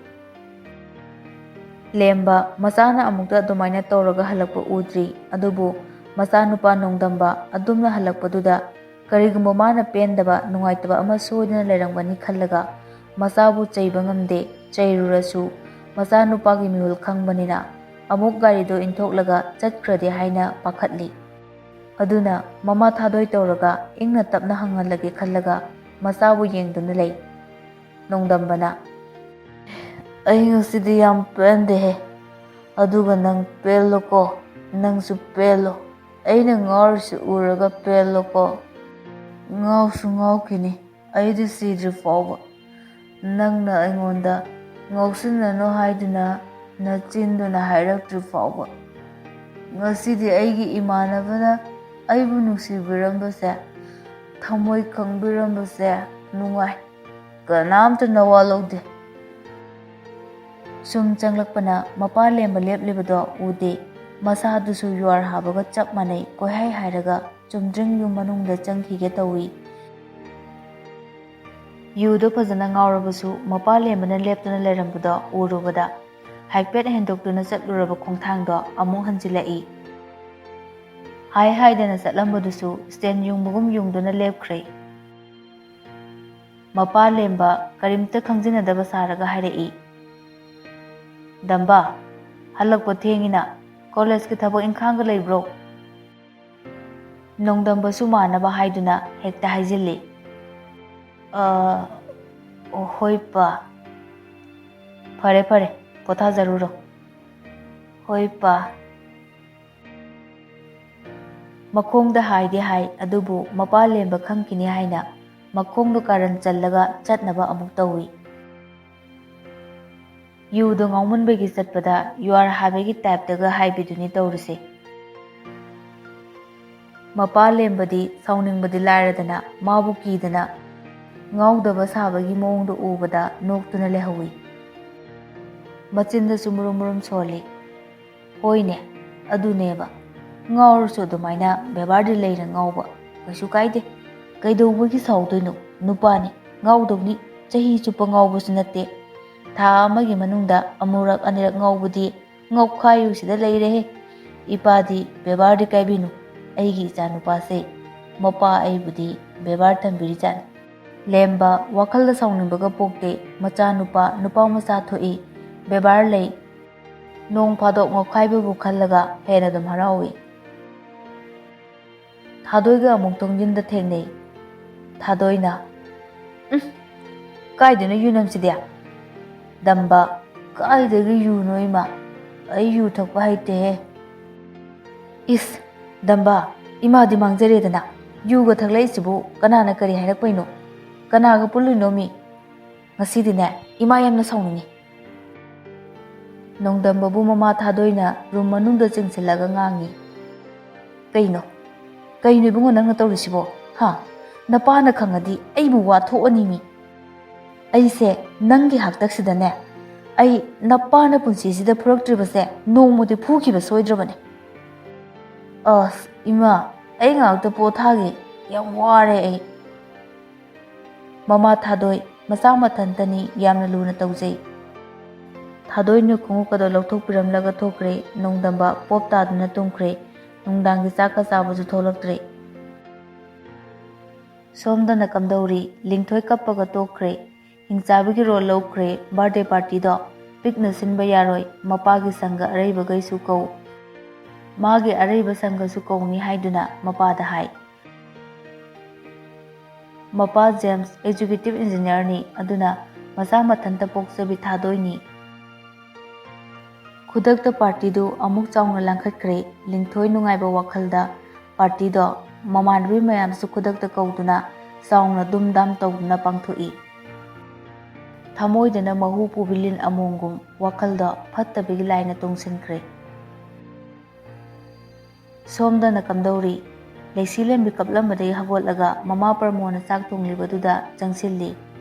ꯂꯦꯝꯕ ꯃꯆꯥꯅ ꯑꯃꯨꯛꯇ ꯑꯗꯨꯃꯥꯏꯅ ꯇꯧꯔꯒ ꯍꯜꯂꯛꯄ ꯎꯗ꯭ꯔꯤ, ꯑꯗꯨꯕꯨ ꯃꯆꯥꯅꯨꯄꯥ ꯅꯣꯡꯗꯝꯕ ꯑꯗꯨꯝꯅ ꯍꯜꯂꯛꯄꯗꯨꯗ ꯀꯔꯤꯒꯨꯝꯕ ꯃꯥꯅ ꯄꯦꯟꯗꯕ, ꯅꯨꯡꯉꯥꯏꯇꯕ ꯑꯃ ꯁꯣꯏꯗꯅ ꯂꯩꯔꯝꯒꯅꯤ ꯈꯜꯂꯒ ꯃꯆꯥꯕꯨ ꯆꯩꯕ ꯉꯝꯗꯦ꯫ ꯆꯩꯔꯨꯔꯁꯨ ꯃꯆꯥꯅꯨꯄꯥꯒꯤ ꯃꯤꯍꯨꯜ ꯈꯪꯕꯅꯤꯅ ꯑꯃꯨꯛ ꯒꯥꯔꯤꯗꯣ ꯏꯟꯊꯣꯛꯂꯒ ꯆꯠꯈ꯭ꯔꯗꯤ ꯍꯥꯏꯅ ꯄꯥꯈꯠꯂꯤ꯫ ꯑꯗꯨꯅ ꯃꯃꯥ ꯊꯥꯗꯣꯏ ꯇꯧꯔꯒ ꯏꯪꯅ ꯇꯞꯅ ꯍꯪꯍꯜꯂꯒꯦ ꯈꯜꯂꯒ ꯃꯆꯥꯕꯨ ꯌꯦꯡꯗꯨꯅ ꯂꯩ꯫ ꯅꯣꯡꯗꯝꯕꯅ, "ꯑꯩ ꯉꯁꯤꯗꯤ ꯌꯥꯝ ꯄꯦꯟꯗꯦꯍꯦ, ꯑꯗꯨꯒ ꯅꯪ ꯄꯦꯜꯂꯣꯀꯣ, ꯅꯪꯁꯨ ꯄꯦꯜꯂꯣ, ꯑꯩꯅ ꯉꯥꯎꯔꯤꯁꯤ ꯎꯔꯒ ꯄꯦꯜꯂꯣꯀꯣ꯫ ꯉꯥꯎꯁꯨ ꯉꯥꯎꯈꯤꯅꯤ ꯑꯩꯗꯤ ꯁꯤꯗ꯭ꯔꯤ ꯐꯥꯎꯕ꯫ ꯅꯪꯅ ꯑꯩꯉꯣꯟꯗ ꯉꯥꯎꯁꯤꯟꯅꯅꯨ ꯍꯥꯏꯗꯨꯅ ꯅꯆꯤꯟꯗꯨꯅ ꯍꯥꯏꯔꯛꯇ꯭ꯔꯤ ꯐꯥꯎꯕ꯫ ꯉꯁꯤꯗꯤ ꯑꯩꯒꯤ ꯏꯃꯥꯟꯅꯕꯅ ꯑꯩꯕꯨ ꯅꯨꯡꯁꯤꯕꯤꯔꯝꯕꯁꯦ, ꯊꯃꯣꯏ ꯈꯪꯕꯤꯔꯝꯕꯁꯦ ꯅꯨꯡꯉꯥꯏ꯫ ꯀꯅꯥꯝꯇ ꯅꯋꯥ ꯂꯧꯗꯦ꯫" ꯁꯨꯝ ꯆꯪꯂꯛꯄꯅ ꯃꯄꯥ ꯂꯦꯝꯕ ꯂꯦꯞꯂꯤꯕꯗꯣ ꯎꯗꯦ꯫ ꯃꯁꯥꯗꯨꯁꯨ ꯌꯨꯍꯥꯔ ꯍꯥꯕꯒ ꯆꯞ ꯃꯥꯟꯅꯩ, ꯀꯣꯏꯍꯥꯏ ꯍꯥꯏꯔꯒ ꯆꯨꯝꯗ꯭ꯔꯤꯡ ꯌꯨꯝ ꯃꯅꯨꯡꯗ ꯆꯪꯈꯤꯒꯦ ꯇꯧꯏ꯫ ꯌꯨꯗꯣ ꯐꯖꯅ ꯉꯥꯎꯔꯕꯁꯨ ꯃꯄꯥ ꯂꯦꯝꯕꯅ ꯂꯦꯞꯇꯨꯅ ꯂꯩꯔꯝꯕꯗꯣ ꯎꯔꯨꯕꯗ ꯍꯥꯏꯐꯦꯠ ꯍꯦꯟꯗꯣꯛꯇꯨꯅ ꯆꯠꯂꯨꯔꯕ ꯈꯣꯡꯊꯥꯡꯗꯣ ꯑꯃꯨꯛ ꯍꯟꯖꯤꯜꯂꯛꯏ꯫ ꯍꯥꯏ ꯍꯥꯏꯗꯅ ꯆꯠꯂꯝꯕꯗꯨꯁꯨ ꯁ꯭ꯇꯦꯟ ꯌꯨꯡꯕꯒꯨꯝ ꯌꯨꯡꯗꯨꯅ ꯂꯦꯞꯈ꯭ꯔꯦ꯫ ꯃꯄꯥ ꯂꯦꯝꯕ ꯀꯔꯤꯝꯇ ꯈꯪꯖꯤꯟꯅꯗꯕ ꯁꯥꯔꯒ ꯍꯥꯏꯔꯛꯏ, "ꯗꯝꯕ, ꯍꯜꯂꯛꯄ ꯊꯦꯡꯉꯤꯅ, ꯀꯣꯂꯦꯖꯀꯤ ꯊꯕꯛ ꯏꯪꯈꯥꯡꯒ ꯂꯩꯕ꯭ꯔꯣ?" ꯅꯣꯡꯗꯝꯕꯁꯨ ꯃꯥꯟꯅꯕ ꯍꯥꯏꯗꯨꯅ ꯍꯦꯛꯇ ꯍꯥꯏꯖꯤꯜꯂꯤ, "ꯑ, ꯍꯣꯏ ꯄꯥ꯫ ꯐꯔꯦ ꯐꯔꯦ, ꯄꯣꯊꯥꯖꯔꯨꯔꯣ꯫" "ꯍꯣꯏ ꯄꯥ꯫" ꯃꯈꯣꯡꯗ ꯍꯥꯏꯗꯤ ꯍꯥꯏ, ꯑꯗꯨꯕꯨ ꯃꯄꯥ ꯂꯦꯝꯕ ꯈꯪꯈꯤꯅꯤ ꯍꯥꯏꯅ ꯃꯈꯣꯡꯗꯣ ꯀꯥꯔꯟ ꯆꯜꯂꯒ ꯆꯠꯅꯕ ꯑꯃꯨꯛ ꯇꯧꯏ꯫ ꯌꯨꯗꯣ ꯉꯥꯎꯃꯟꯕꯒꯤ ꯆꯠꯄꯗ ꯌꯨꯍꯥꯔ ꯍꯥꯏꯕꯒꯤ ꯇꯥꯏꯞꯇꯒ ꯍꯥꯏꯕꯤꯗꯨꯅꯤ ꯇꯧꯔꯤꯁꯦ꯫ ꯃꯄꯥ ꯂꯦꯝꯕꯗꯤ ꯁꯥꯎꯅꯤꯡꯕꯗꯤ ꯂꯥꯏꯔꯗꯅ ꯃꯥꯕꯨ ꯀꯤꯗꯅ ꯉꯥꯎꯗꯕ ꯁꯥꯕꯒꯤ ꯃꯑꯣꯡꯗꯣ ꯎꯕꯗ ꯅꯣꯛꯇꯨꯅ ꯂꯩꯍꯧꯏ꯫ ꯃꯆꯤꯟꯗꯁꯨ ꯃꯨꯔꯨꯝ ꯃꯨꯔꯨꯝ ꯁꯣꯜꯂꯤ꯫ "ꯍꯣꯏꯅꯦ, ꯑꯗꯨꯅꯦꯕ꯫ ꯉꯥꯎꯔꯁꯨ ꯑꯗꯨꯃꯥꯏꯅ ꯕꯦꯕꯥꯔꯗꯤ ꯂꯩꯅ ꯉꯥꯎꯕ ꯀꯩꯁꯨ ꯀꯥꯏꯗꯦ꯫ ꯀꯩꯗꯧꯕꯒꯤ ꯁꯥꯎꯗꯣꯏꯅꯣ? ꯅꯨꯄꯥꯅꯤ, ꯉꯥꯎꯗꯧꯅꯤ꯫ ꯆꯍꯤ ꯆꯨꯞꯄ ꯉꯥꯎꯕꯁꯨ ꯅꯠꯇꯦ꯫ ꯊꯥ ꯑꯃꯒꯤ ꯃꯅꯨꯡꯗ ꯑꯃꯨꯔꯛ ꯑꯅꯤꯔꯛ ꯉꯥꯎꯕꯗꯤ ꯉꯥꯎꯈꯥꯏꯌꯨꯁꯤꯗ ꯂꯩꯔꯦꯍꯦ꯫ ꯏꯄꯥꯗꯤ ꯕꯦꯕꯥꯔꯗꯤ ꯀꯥꯏꯕꯤꯅꯨ꯫ ꯑꯩꯒꯤ ꯏꯆꯥ ꯅꯨꯄꯥꯁꯦ ꯃꯄꯥ ꯑꯩꯕꯨꯗꯤ ꯕꯦꯕꯥꯔ ꯊꯝꯕꯤꯔꯤꯖꯥꯠꯅꯤ꯫" ꯂꯦꯝꯕ ꯋꯥꯈꯜꯗ ꯁꯥꯎꯅꯤꯡꯕꯒ ꯄꯣꯛꯇꯦ꯫ ꯃꯆꯥ ꯅꯨꯄꯥ ꯅꯨꯄꯥ ꯃꯆꯥ ꯊꯣꯛꯏ, ꯕꯦꯕꯥꯔ ꯂꯩ꯫ ꯅꯣꯡ ꯐꯥꯗꯣꯛ ꯉꯥꯎꯈꯥꯏꯕꯕꯨ ꯈꯜꯂꯒ ꯍꯦꯟꯅ ꯑꯗꯨꯝ ꯍꯔꯥꯎꯏ꯫ ꯊꯥꯗꯣꯏꯒ ꯑꯃꯨꯛ ꯊꯣꯡꯖꯤꯟꯗ ꯊꯦꯡꯅꯩ꯫ ꯊꯥꯗꯣꯏꯅ, "ꯎꯝ, ꯀꯥꯏꯗꯅꯣ ꯌꯨ ꯅꯝꯁꯤꯗꯤ?" ꯗꯝꯕ, "ꯀꯥꯏꯗꯒꯤ ꯌꯨꯅꯣ ꯏꯃꯥ? ꯑꯩ ꯌꯨ ꯊꯛꯄ ꯍꯩꯇꯦꯍꯦ꯫" "ꯏꯁ, ꯗꯝꯕ, ꯏꯃꯥꯗꯤ ꯃꯥꯡꯖꯔꯦꯗꯅ꯫ ꯌꯨꯒ ꯊꯛꯂꯛꯏꯁꯤꯕꯨ ꯀꯅꯥꯅ ꯀꯔꯤ ꯍꯥꯏꯔꯛꯄꯩꯅꯣ? ꯀꯅꯥꯒ ꯄꯨꯜꯂꯨꯏꯅꯣ ꯃꯤ? ꯉꯁꯤꯗꯤꯅꯦ, ꯏꯃꯥ ꯌꯥꯝꯅ ꯁꯥꯎꯅꯤꯡꯉꯤ꯫" ꯅꯣꯡꯗꯝꯕꯕꯨ ꯃꯃꯥ ꯊꯥꯗꯣꯏꯅ ꯔꯨꯝ ꯃꯅꯨꯡꯗ ꯆꯤꯡꯁꯤꯜꯂꯒ ꯉꯥꯡꯉꯤ꯫ "ꯀꯩꯅꯣ? ꯀꯩꯅꯣ ꯏꯕꯨꯡꯉꯣ ꯅꯪꯅ ꯇꯧꯔꯤꯁꯤꯕꯣ? ꯍꯥ? ꯅꯄꯥꯅ ꯈꯪꯉꯗꯤ ꯑꯩꯕꯨ ꯋꯥ ꯊꯣꯛꯑꯅꯤ ꯃꯤ꯫ ꯑꯩꯁꯦ ꯅꯪꯒꯤ ꯍꯥꯛꯇꯛꯁꯤꯗꯅꯦ, ꯑꯩ ꯅꯄꯥꯅ ꯄꯨꯟꯁꯤꯁꯤꯗ ꯐꯨꯔꯛꯇ꯭ꯔꯤꯕꯁꯦ ꯅꯣꯡꯃꯗꯤ ꯐꯨꯈꯤꯕ ꯁꯣꯏꯗ꯭ꯔꯕꯅꯦ꯫" "ꯑꯁ, ꯏꯃꯥ, ꯑꯩ ꯉꯥꯏꯍꯥꯛꯇ ꯄꯣꯊꯥꯒꯦ꯫ ꯌꯥꯝ ꯋꯥꯔꯦ ꯑꯩ꯫" ꯃꯃꯥ ꯊꯥꯗꯣꯏ, ꯃꯆꯥ ꯃꯊꯟꯇꯅꯤ, ꯌꯥꯝꯅ ꯂꯨꯅ ꯇꯧꯖꯩ꯫ ꯊꯥꯗꯣꯏꯅ ꯈꯣꯡꯎꯞꯀꯗꯣ ꯂꯧꯊꯣꯛꯄꯤꯔꯝꯂꯒ ꯊꯣꯛꯈ꯭ꯔꯦ꯫ ꯅꯣꯡꯗꯝꯕ ꯄꯣꯞ ꯇꯥꯗꯨꯅ ꯇꯨꯝꯈ꯭ꯔꯦ꯫ ꯅꯨꯡꯗꯥꯡꯒꯤ ꯆꯥꯛꯀ ꯆꯥꯕꯁꯨ ꯊꯣꯛꯂꯛꯇ꯭ꯔꯦ꯫ ꯁꯣꯝꯗꯅ ꯀꯝꯗꯧꯔꯤ? ꯂꯤꯡꯊꯣꯏ ꯀꯞꯄꯒ ꯇꯣꯛꯈ꯭ꯔꯦ꯫ ꯍꯤꯡꯆꯥꯕꯤꯒꯤ ꯔꯣꯜ ꯂꯧꯈ꯭ꯔꯦ꯫ ꯕꯥꯔꯗꯦ ꯄꯥꯔꯇꯤꯗꯣ ꯄꯤꯛꯅ ꯁꯤꯟꯕ ꯌꯥꯔꯣꯏ꯫ ꯃꯄꯥꯒꯤ ꯁꯪꯒ ꯑꯔꯩꯕꯈꯩꯁꯨ ꯀꯧ꯫ ꯃꯥꯒꯤ ꯑꯔꯩꯕ ꯁꯪꯒꯁꯨ ꯀꯧꯅꯤ ꯍꯥꯏꯗꯨꯅ ꯃꯄꯥꯗ ꯍꯥꯏ꯫ ꯃꯄꯥ ꯖꯦꯝꯁ ꯑꯦꯛꯖꯤꯀ꯭ꯌꯨꯇꯤꯚ ꯏꯟꯖꯤꯅꯤꯌꯔꯅꯤ, ꯑꯗꯨꯅ ꯃꯆꯥ ꯃꯊꯟꯇ ꯄꯣꯛꯆꯕꯤ ꯊꯥꯗꯣꯏꯅꯤ꯫ ꯈꯨꯗꯛꯇ ꯄꯥꯔꯇꯤꯗꯨ ꯑꯃꯨꯛ ꯆꯥꯎꯅ ꯂꯥꯡꯈꯠꯈ꯭ꯔꯦ꯫ ꯂꯤꯡꯊꯣꯏ ꯅꯨꯡꯉꯥꯏꯕ ꯋꯥꯈꯜꯗ ꯄꯥꯔꯇꯤꯗꯣ ꯃꯃꯥꯟꯅꯕꯤ ꯃꯌꯥꯝꯁꯨ ꯈꯨꯗꯛꯇ ꯀꯧꯗꯨꯅ ꯆꯥꯎꯅ ꯗꯨꯝ ꯗꯥꯝ ꯇꯧꯗꯨꯅ ꯄꯥꯡꯊꯣꯛꯏ꯫ ꯊꯃꯣꯏꯗꯅ ꯃꯍꯨ ꯄꯨꯕꯤ ꯂꯤꯟ ꯑꯃꯣꯝꯒꯨꯝ ꯋꯥꯈꯜꯗꯣ ꯐꯠꯇꯕꯒꯤ ꯂꯥꯏꯅ ꯇꯣꯡꯁꯤꯟꯈ꯭ꯔꯦ꯫ ꯁꯣꯝꯗꯅ ꯀꯝꯗꯧꯔꯤ? ꯂꯩꯁꯤ ꯂꯦꯝꯕꯤ ꯀꯞꯂꯝꯕꯗꯒꯤ ꯍꯧꯒꯠꯂꯒ ꯃꯃꯥ ꯄ꯭ꯔꯃꯣꯗꯅ ꯆꯥꯛ ꯊꯣꯡꯂꯤꯕꯗꯨꯗ ꯆꯪꯁꯤꯜꯂꯤ꯫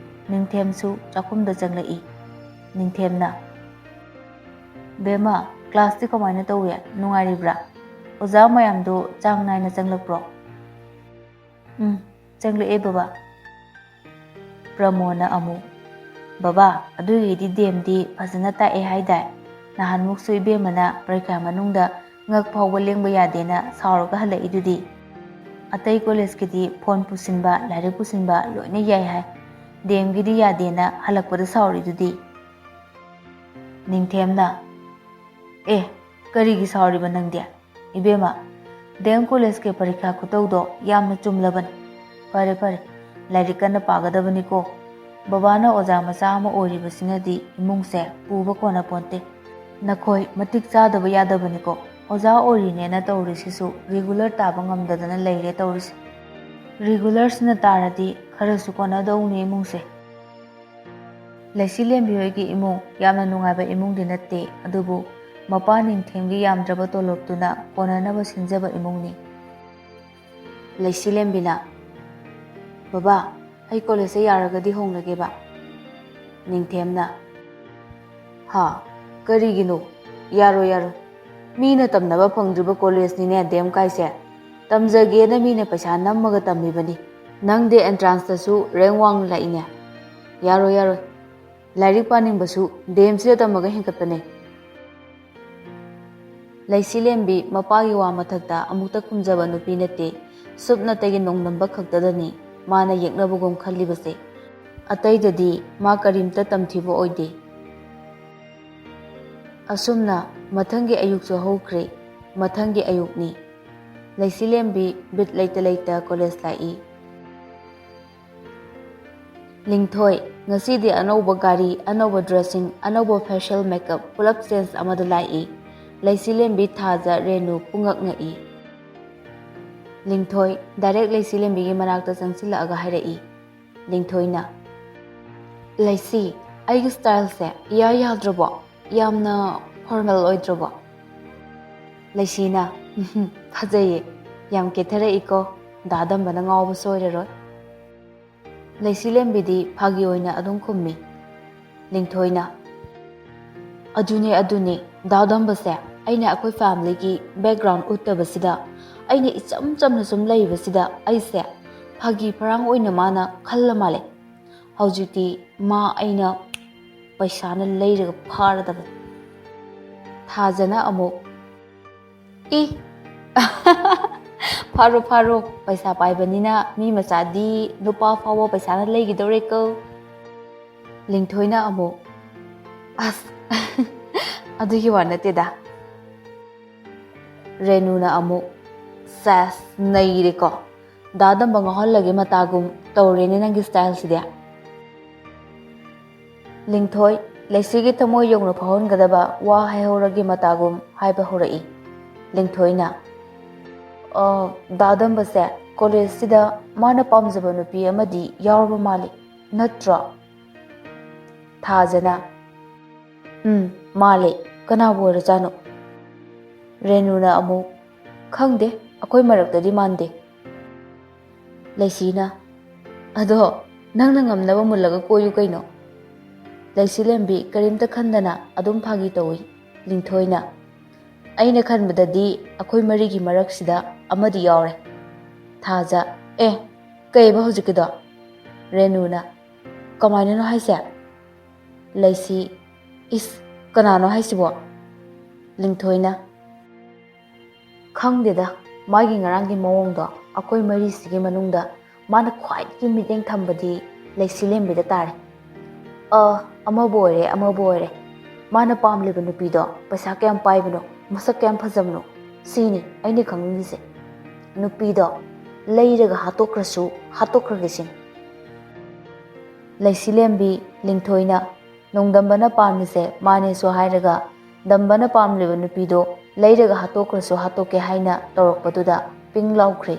ꯅꯤꯡꯊꯦꯝꯁꯨ ꯆꯥꯛꯈꯨꯝꯗ ꯆꯪꯂꯛꯏ꯫ ꯅꯤꯡꯊꯦꯝꯅ, ꯕꯦꯝꯃ, ꯀ꯭ꯂꯥꯁꯇꯤ ꯀꯃꯥꯏꯅ ꯇꯧꯏ? ꯅꯨꯡꯉꯥꯏꯔꯤꯕ꯭ꯔꯥ? ꯑꯣꯖꯥ ꯃꯌꯥꯝꯗꯣ ꯆꯥꯡ ꯅꯥꯏꯅ ꯆꯪꯂꯛꯄ꯭ꯔꯣ? ꯎꯝ, ꯆꯪꯂꯛꯑꯦ ꯕꯕꯥ꯫ ꯄ꯭ꯔꯃꯣꯅ ꯑꯃꯨꯛ, "ꯕꯕꯥ, ꯑꯗꯨꯒꯤꯗꯤ ꯗꯦꯝꯗꯤ ꯐꯖꯅ ꯇꯥꯛꯑꯦ ꯍꯥꯏꯗꯥꯏ? ꯅꯍꯥꯟꯃꯨꯛꯁꯨ ꯏꯕꯦꯝꯃꯅ ꯄꯔꯤꯈꯥ ꯃꯅꯨꯡꯗ ꯉꯛ ꯐꯥꯎꯕ ꯂꯦꯡꯕ ꯌꯥꯗꯦꯅ ꯁꯥꯎꯔꯒ ꯍꯜꯂꯛꯏꯗꯨꯗꯤ꯫ ꯑꯇꯩ ꯀꯣꯂꯦꯖꯀꯤꯗꯤ ꯐꯣꯟ ꯄꯨꯁꯤꯟꯕ, ꯂꯥꯏꯔꯤꯛ ꯄꯨꯁꯤꯟꯕ ꯂꯣꯏꯅ ꯌꯥꯏ ꯍꯥꯏ꯫ ꯗꯦꯝꯒꯤꯗꯤ ꯌꯥꯗꯦꯅ ꯍꯜꯂꯛꯄꯗ ꯁꯥꯎꯔꯤꯗꯨꯗꯤ?" ꯅꯤꯡꯊꯦꯝꯅ, "ꯑꯦ, ꯀꯔꯤꯒꯤ ꯁꯥꯎꯔꯤꯕ ꯅꯪꯗꯤ? ꯏꯕꯦꯝꯃ, ꯗꯦꯝ ꯀꯣꯂꯦꯖꯀꯤ ꯄꯔꯤꯈꯥ ꯈꯨꯇꯧꯗꯣ ꯌꯥꯝꯅ ꯆꯨꯝꯂꯕꯅꯤ꯫ ꯐꯔꯦ, ꯐꯔꯦ, ꯂꯥꯏꯔꯤꯛ ꯀꯟꯅ ꯄꯥꯒꯗꯕꯅꯤꯀꯣ꯫ ꯕꯕꯥꯅ ꯑꯣꯖꯥ ꯃꯆꯥ ꯑꯃ ꯑꯣꯏꯔꯤꯕꯁꯤꯅꯗꯤ ꯏꯃꯨꯡꯁꯦ ꯄꯨꯕ ꯀꯣꯟꯅꯄꯣꯟꯇꯦ꯫ ꯅꯈꯣꯏ ꯃꯇꯤꯛ ꯆꯥꯗꯕ ꯌꯥꯗꯕꯅꯤꯀꯣ꯫ ꯑꯣꯖꯥ ꯑꯣꯏꯔꯤꯅꯦꯅ ꯇꯧꯔꯤꯁꯤꯁꯨ ꯔꯤꯒꯨꯂꯔ ꯇꯥꯕ ꯉꯝꯗꯗꯅ ꯂꯩꯔꯦ ꯇꯧꯔꯤꯁꯦ꯫ ꯔꯤꯒꯨꯂꯔꯁꯤꯅ ꯇꯥꯔꯗꯤ ꯈꯔꯁꯨ ꯀꯣꯟꯅꯗꯧꯅꯤ ꯏꯃꯨꯡꯁꯦ꯫" ꯂꯩꯁꯤꯂꯦꯝꯕꯤ ꯍꯣꯏꯒꯤ ꯏꯃꯨꯡ ꯌꯥꯝꯅ ꯅꯨꯡꯉꯥꯏꯕ ꯏꯃꯨꯡꯗꯤ ꯅꯠꯇꯦ, ꯑꯗꯨꯕꯨ ꯃꯄꯥ ꯅꯤꯡꯊꯦꯝꯒꯤ ꯌꯥꯝꯗ꯭ꯔꯕ ꯇꯣꯂꯣꯞꯇꯨꯅ ꯀꯣꯟꯅꯅꯕ ꯁꯤꯟꯖꯕ ꯏꯃꯨꯡꯅꯤ꯫ ꯂꯩꯁꯤꯂꯦꯝꯕꯤꯅ, "ꯕꯕꯥ, ꯑꯩ ꯀꯣꯂꯦꯖꯇ ꯌꯥꯔꯒꯗꯤ ꯍꯣꯡꯂꯒꯦꯕ꯫" ꯅꯤꯡꯊꯦꯝꯅ, "ꯍꯥ? ꯀꯔꯤꯒꯤꯅꯣ? ꯌꯥꯔꯣꯏ, ꯌꯥꯔꯣꯏ꯫ ꯃꯤꯅ ꯇꯝꯅꯕ ꯐꯪꯗ꯭ꯔꯤꯕ ꯀꯣꯂꯦꯖꯅꯤꯅꯦ ꯗꯦꯝ ꯀꯥꯏꯁꯦ꯫ ꯇꯝꯖꯒꯦꯅ ꯃꯤꯅ ꯄꯩꯁꯥ ꯅꯝꯃꯒ ꯇꯝꯃꯤꯕꯅꯤ꯫ ꯅꯪꯗꯤ ꯑꯦꯟꯇ꯭ꯔꯥꯟꯁꯇꯁꯨ ꯔꯦꯡ ꯋꯥꯡꯅ ꯂꯥꯛꯏꯅꯦ꯫ ꯌꯥꯔꯣꯏ, ꯌꯥꯔꯣꯏ꯫ ꯂꯥꯏꯔꯤꯛ ꯄꯥꯅꯤꯡꯕꯁꯨ ꯗꯦꯝꯁꯤꯗ ꯇꯝꯃꯒ ꯍꯦꯟꯒꯠꯄꯅꯦ꯫" ꯂꯩꯁꯤꯂꯦꯝꯕꯤ ꯃꯄꯥꯒꯤ ꯋꯥ ꯃꯊꯛꯇ ꯑꯃꯨꯛꯇ ꯈꯨꯝꯖꯕ ꯅꯨꯄꯤ ꯅꯠꯇꯦ꯫ ꯁꯨꯞꯅꯇꯒꯤ ꯅꯣꯡꯗꯝꯕ ꯈꯛꯇꯗꯅꯤ ꯃꯥꯅ ꯌꯦꯛꯅꯕꯒꯨꯝ ꯈꯜꯂꯤꯕꯁꯦ꯫ ꯑꯇꯩꯗꯗꯤ ꯃꯥ ꯀꯔꯤꯝꯇ ꯇꯝꯊꯤꯕ ꯑꯣꯏꯗꯦ꯫ ꯑꯁꯨꯝꯅ ꯃꯊꯪꯒꯤ ꯑꯌꯨꯛꯁꯨ ꯍꯧꯈ꯭ꯔꯦ꯫ ꯃꯊꯪꯒꯤ ꯑꯌꯨꯛꯅꯤ꯫ ꯂꯩꯁꯤꯂꯦꯝꯕꯤ ꯕꯤꯠ ꯂꯩꯇ ꯂꯩꯇ ꯀꯣꯂꯦꯖ ꯂꯥꯛꯏ꯫ ꯂꯤꯡꯊꯣꯏ, ꯉꯁꯤꯗꯤ ꯑꯅꯧꯕ ꯒꯥꯔꯤ, ꯑꯅꯧꯕ dressing, ꯑꯅꯧꯕ facial makeup, ꯄꯨꯂꯞ change ꯑꯃꯗ ꯂꯥꯛꯏ꯫ ꯂꯩꯁꯤꯂꯦꯝꯕꯤ, ꯊꯥꯖ, ꯔꯦꯅꯨ ꯄꯨꯡꯉꯛ ꯉꯛꯏ꯫ ꯂꯤꯡꯊꯣꯏ direct ꯂꯩꯁꯤꯂꯦꯝꯕꯤꯒꯤ ꯃꯅꯥꯛꯇ ꯆꯪꯁꯤꯜꯂꯛꯑꯒ ꯍꯥꯏꯔꯛꯏ꯫ ꯂꯤꯡꯊꯣꯏꯅ, "ꯂꯩꯁꯤ, ꯑꯩꯒꯤ styleꯁꯦ ꯏꯌꯥ ꯌꯥꯗ꯭ꯔꯕꯣ? ꯌꯥꯝꯅ formal ꯑꯣꯏꯗ꯭ꯔꯕꯣ?" ꯂꯩꯁꯤꯅ, "ꯎꯝꯍꯨꯝ, ꯐꯖꯩꯌꯦ꯫ ꯌꯥꯝ ꯀꯦꯊꯔꯛꯏꯀꯣ꯫ ꯗꯥ ꯗꯝꯕꯅ ꯉꯥꯎꯕ ꯁꯣꯏꯔꯔꯣꯏ꯫" ꯂꯩꯁꯤꯂꯦꯝꯕꯤꯗꯤ ꯐꯥꯒꯤ ꯑꯣꯏꯅ ꯑꯗꯨꯝ ꯈꯨꯝꯃꯤ꯫ ꯂꯤꯡꯊꯣꯏꯅ, ꯑꯗꯨꯅꯦ, ꯑꯗꯨꯅꯦ꯫ ꯗꯥ ꯗꯝꯕꯁꯦ ꯑꯩꯅ ꯑꯩꯈꯣꯏ ꯐꯦꯃꯤꯂꯤꯒꯤ ꯕꯦꯛꯒ꯭ꯔꯥꯎꯟ ꯎꯠꯇꯕꯁꯤꯗ, ꯑꯩꯅ ꯏꯆꯝ ꯆꯝꯅ ꯁꯨꯝ ꯂꯩꯕꯁꯤꯗ ꯑꯩꯁꯦ ꯐꯥꯒꯤ ꯐꯔꯥꯡ ꯑꯣꯏꯅ ꯃꯥꯅ ꯈꯜꯂ ꯃꯥꯜꯂꯦ꯫ ꯍꯧꯖꯤꯛꯇꯤ ꯃꯥ ꯑꯩꯅ ꯄꯩꯁꯥꯅ ꯂꯩꯔꯒ ꯐꯥꯔꯗꯕꯅꯤ꯫ ꯊꯥꯖꯅ ꯑꯃꯨꯛ, "ꯏ, ꯐꯥꯔꯣ, ꯐꯥꯔꯣ, ꯄꯩꯁꯥ ꯄꯥꯏꯕꯅꯤꯅ ꯃꯤ ꯃꯆꯥꯗꯤ ꯅꯨꯄꯥ ꯐꯥꯎꯕ ꯄꯩꯁꯥꯅ ꯂꯩꯒꯗꯧꯔꯦꯀꯣ"꯫ ꯂꯤꯡꯊꯣꯏꯅ ꯑꯃꯨꯛ, "ꯑꯁ, ꯑꯗꯨꯒꯤ ꯋꯥ ꯅꯠꯇꯦꯗ"꯫ ꯔꯦꯅꯨꯅ ꯑꯃꯨꯛ, "ꯁꯦꯁ, ꯅꯩꯔꯦꯀꯣ꯫ ꯗꯥ ꯗꯝꯕ ꯉꯥꯎꯍꯜꯂꯒꯦ ꯃꯇꯥꯒꯨꯝ ꯇꯧꯔꯦꯅꯦ ꯅꯪꯒꯤ ꯁ꯭ꯇꯥꯏꯜꯁꯤꯗꯤ"꯫ ꯂꯤꯡꯊꯣꯏ, ꯂꯩꯁꯤꯒꯤ ꯊꯃꯣꯏ ꯌꯧꯅ ꯐꯥꯎꯍꯟꯒꯗꯕ ꯋꯥ ꯍꯥꯏꯍꯧꯔꯒꯦ ꯃꯇꯥꯒꯨꯝ ꯍꯥꯏꯕ ꯍꯧꯔꯛꯏ꯫ ꯂꯤꯡꯊꯣꯏꯅ, "ꯑ, ꯗꯥ ꯗꯝꯕꯁꯦ ꯀꯣꯂꯦꯖꯁꯤꯗ ꯃꯥꯅ ꯄꯥꯝꯖꯕ ꯅꯨꯄꯤ ꯑꯃꯗꯤ ꯌꯥꯎꯔꯕ ꯃꯥꯜꯂꯤ, ꯅꯠꯇ꯭ꯔꯣ?" ꯊꯥꯖꯅ, "ꯎꯝ, ꯃꯥꯜꯂꯦ꯫ ꯀꯅꯥꯕꯨ ꯑꯣꯏꯔꯖꯥꯠꯅꯣ?" ꯔꯦꯅꯨꯅ ꯑꯃꯨꯛ, "ꯈꯪꯗꯦ, ꯑꯩꯈꯣꯏ ꯃꯔꯛꯇꯗꯤ ꯃꯥꯟꯗꯦ"꯫ ꯂꯩꯁꯤꯅ, "ꯑꯗꯣ ꯅꯪꯅ ꯉꯝꯅꯕ ꯃꯨꯜꯂꯒ ꯀꯣꯏꯌꯨ ꯀꯩꯅꯣ"꯫ ꯂꯩꯁꯤꯂꯦꯝꯕꯤ ꯀꯔꯤꯝꯇ ꯈꯟꯗꯅ ꯑꯗꯨꯝ ꯐꯥꯒꯤ ꯇꯧꯏ꯫ ꯂꯤꯡꯊꯣꯏꯅ, "ꯑꯩꯅ ꯈꯟꯕꯗꯗꯤ ꯑꯩꯈꯣꯏ ꯃꯔꯤꯒꯤ ꯃꯔꯛꯁꯤꯗ ꯑꯃꯗꯤ ꯌꯥꯎꯔꯦ"꯫ ꯊꯥꯖ, "ꯑꯦ, ꯀꯩꯕ ꯍꯧꯖꯤꯛꯀꯤꯗꯣ?" ꯔꯦꯅꯨꯅ, "ꯀꯃꯥꯏꯅꯅꯣ ꯍꯥꯏꯁꯦ?" ꯂꯩꯁꯤ, "ꯏꯁ, ꯀꯅꯥꯅꯣ ꯍꯥꯏꯁꯤꯕꯣ?" ꯂꯤꯡꯊꯣꯏꯅ, "ꯈꯪꯗꯦꯗ, ꯃꯥꯒꯤ ꯉꯔꯥꯡꯒꯤ ꯃꯑꯣꯡꯗꯣ ꯑꯩꯈꯣꯏ ꯃꯔꯤꯁꯤꯒꯤ ꯃꯅꯨꯡꯗ ꯃꯥꯅ ꯈ꯭ꯋꯥꯏꯗꯒꯤ ꯃꯤꯠꯌꯦꯡ ꯊꯝꯕꯗꯤ ꯂꯩꯁꯤꯂꯦꯝꯕꯤꯗ ꯇꯥꯔꯦ꯫ ꯑ, ꯑꯃꯕꯨ ꯑꯣꯏꯔꯦ, ꯑꯃꯕꯨ ꯑꯣꯏꯔꯦ꯫ ꯃꯥꯅ ꯄꯥꯝꯂꯤꯕ ꯅꯨꯄꯤꯗꯣ ꯄꯩꯁꯥ ꯀꯌꯥꯝ ꯄꯥꯏꯕꯅꯣ, ꯃꯁꯛ ꯀꯌꯥꯝ ꯐꯖꯕꯅꯣ, ꯁꯤꯅꯤ ꯑꯩꯅ ꯈꯪꯅꯤꯡꯉꯤꯁꯦ꯫ ꯅꯨꯄꯤꯗꯣ ꯂꯩꯔꯒ ꯍꯥꯠꯇꯣꯛꯈ꯭ꯔꯁꯨ ꯍꯥꯠꯇꯣꯛꯈ꯭ꯔꯒꯦ ꯁꯤꯅꯤ"꯫ ꯂꯩꯁꯤꯂꯦꯝꯕꯤ ꯂꯤꯡꯊꯣꯏꯅ ꯅꯣꯡꯗꯝꯕꯅ ꯄꯥꯝꯃꯤꯁꯦ ꯃꯥꯅꯦꯁꯨ ꯍꯥꯏꯔꯒ, ꯗꯝꯕꯅ ꯄꯥꯝꯂꯤꯕ ꯅꯨꯄꯤꯗꯣ ꯂꯩꯔꯒ ꯍꯥꯠꯇꯣꯛꯈ꯭ꯔꯁꯨ ꯍꯥꯠꯇꯣꯛꯀꯦ ꯍꯥꯏꯅ ꯇꯧꯔꯛꯄꯗꯨꯗ ꯄꯤꯡ ꯂꯥꯎꯈ꯭ꯔꯦ꯫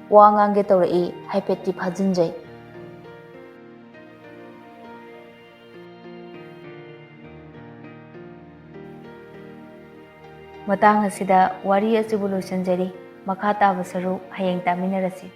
ꯋꯥ ꯉꯥꯡꯒꯦ ꯇꯧꯔꯛꯏ, ꯍꯥꯏꯐꯦꯠꯇꯤ ꯐꯥꯖꯤꯟꯖꯩ꯫ ꯃꯇꯥꯡ ꯑꯁꯤꯗ ꯋꯥꯔꯤ ꯑꯁꯤꯕꯨ ꯂꯣꯏꯁꯤꯟꯖꯔꯤ꯫ ꯃꯈꯥ ꯇꯥꯕ ꯁꯔꯨꯛ ꯍꯌꯦꯡ ꯇꯥꯃꯤꯟꯅꯔꯁꯤ꯫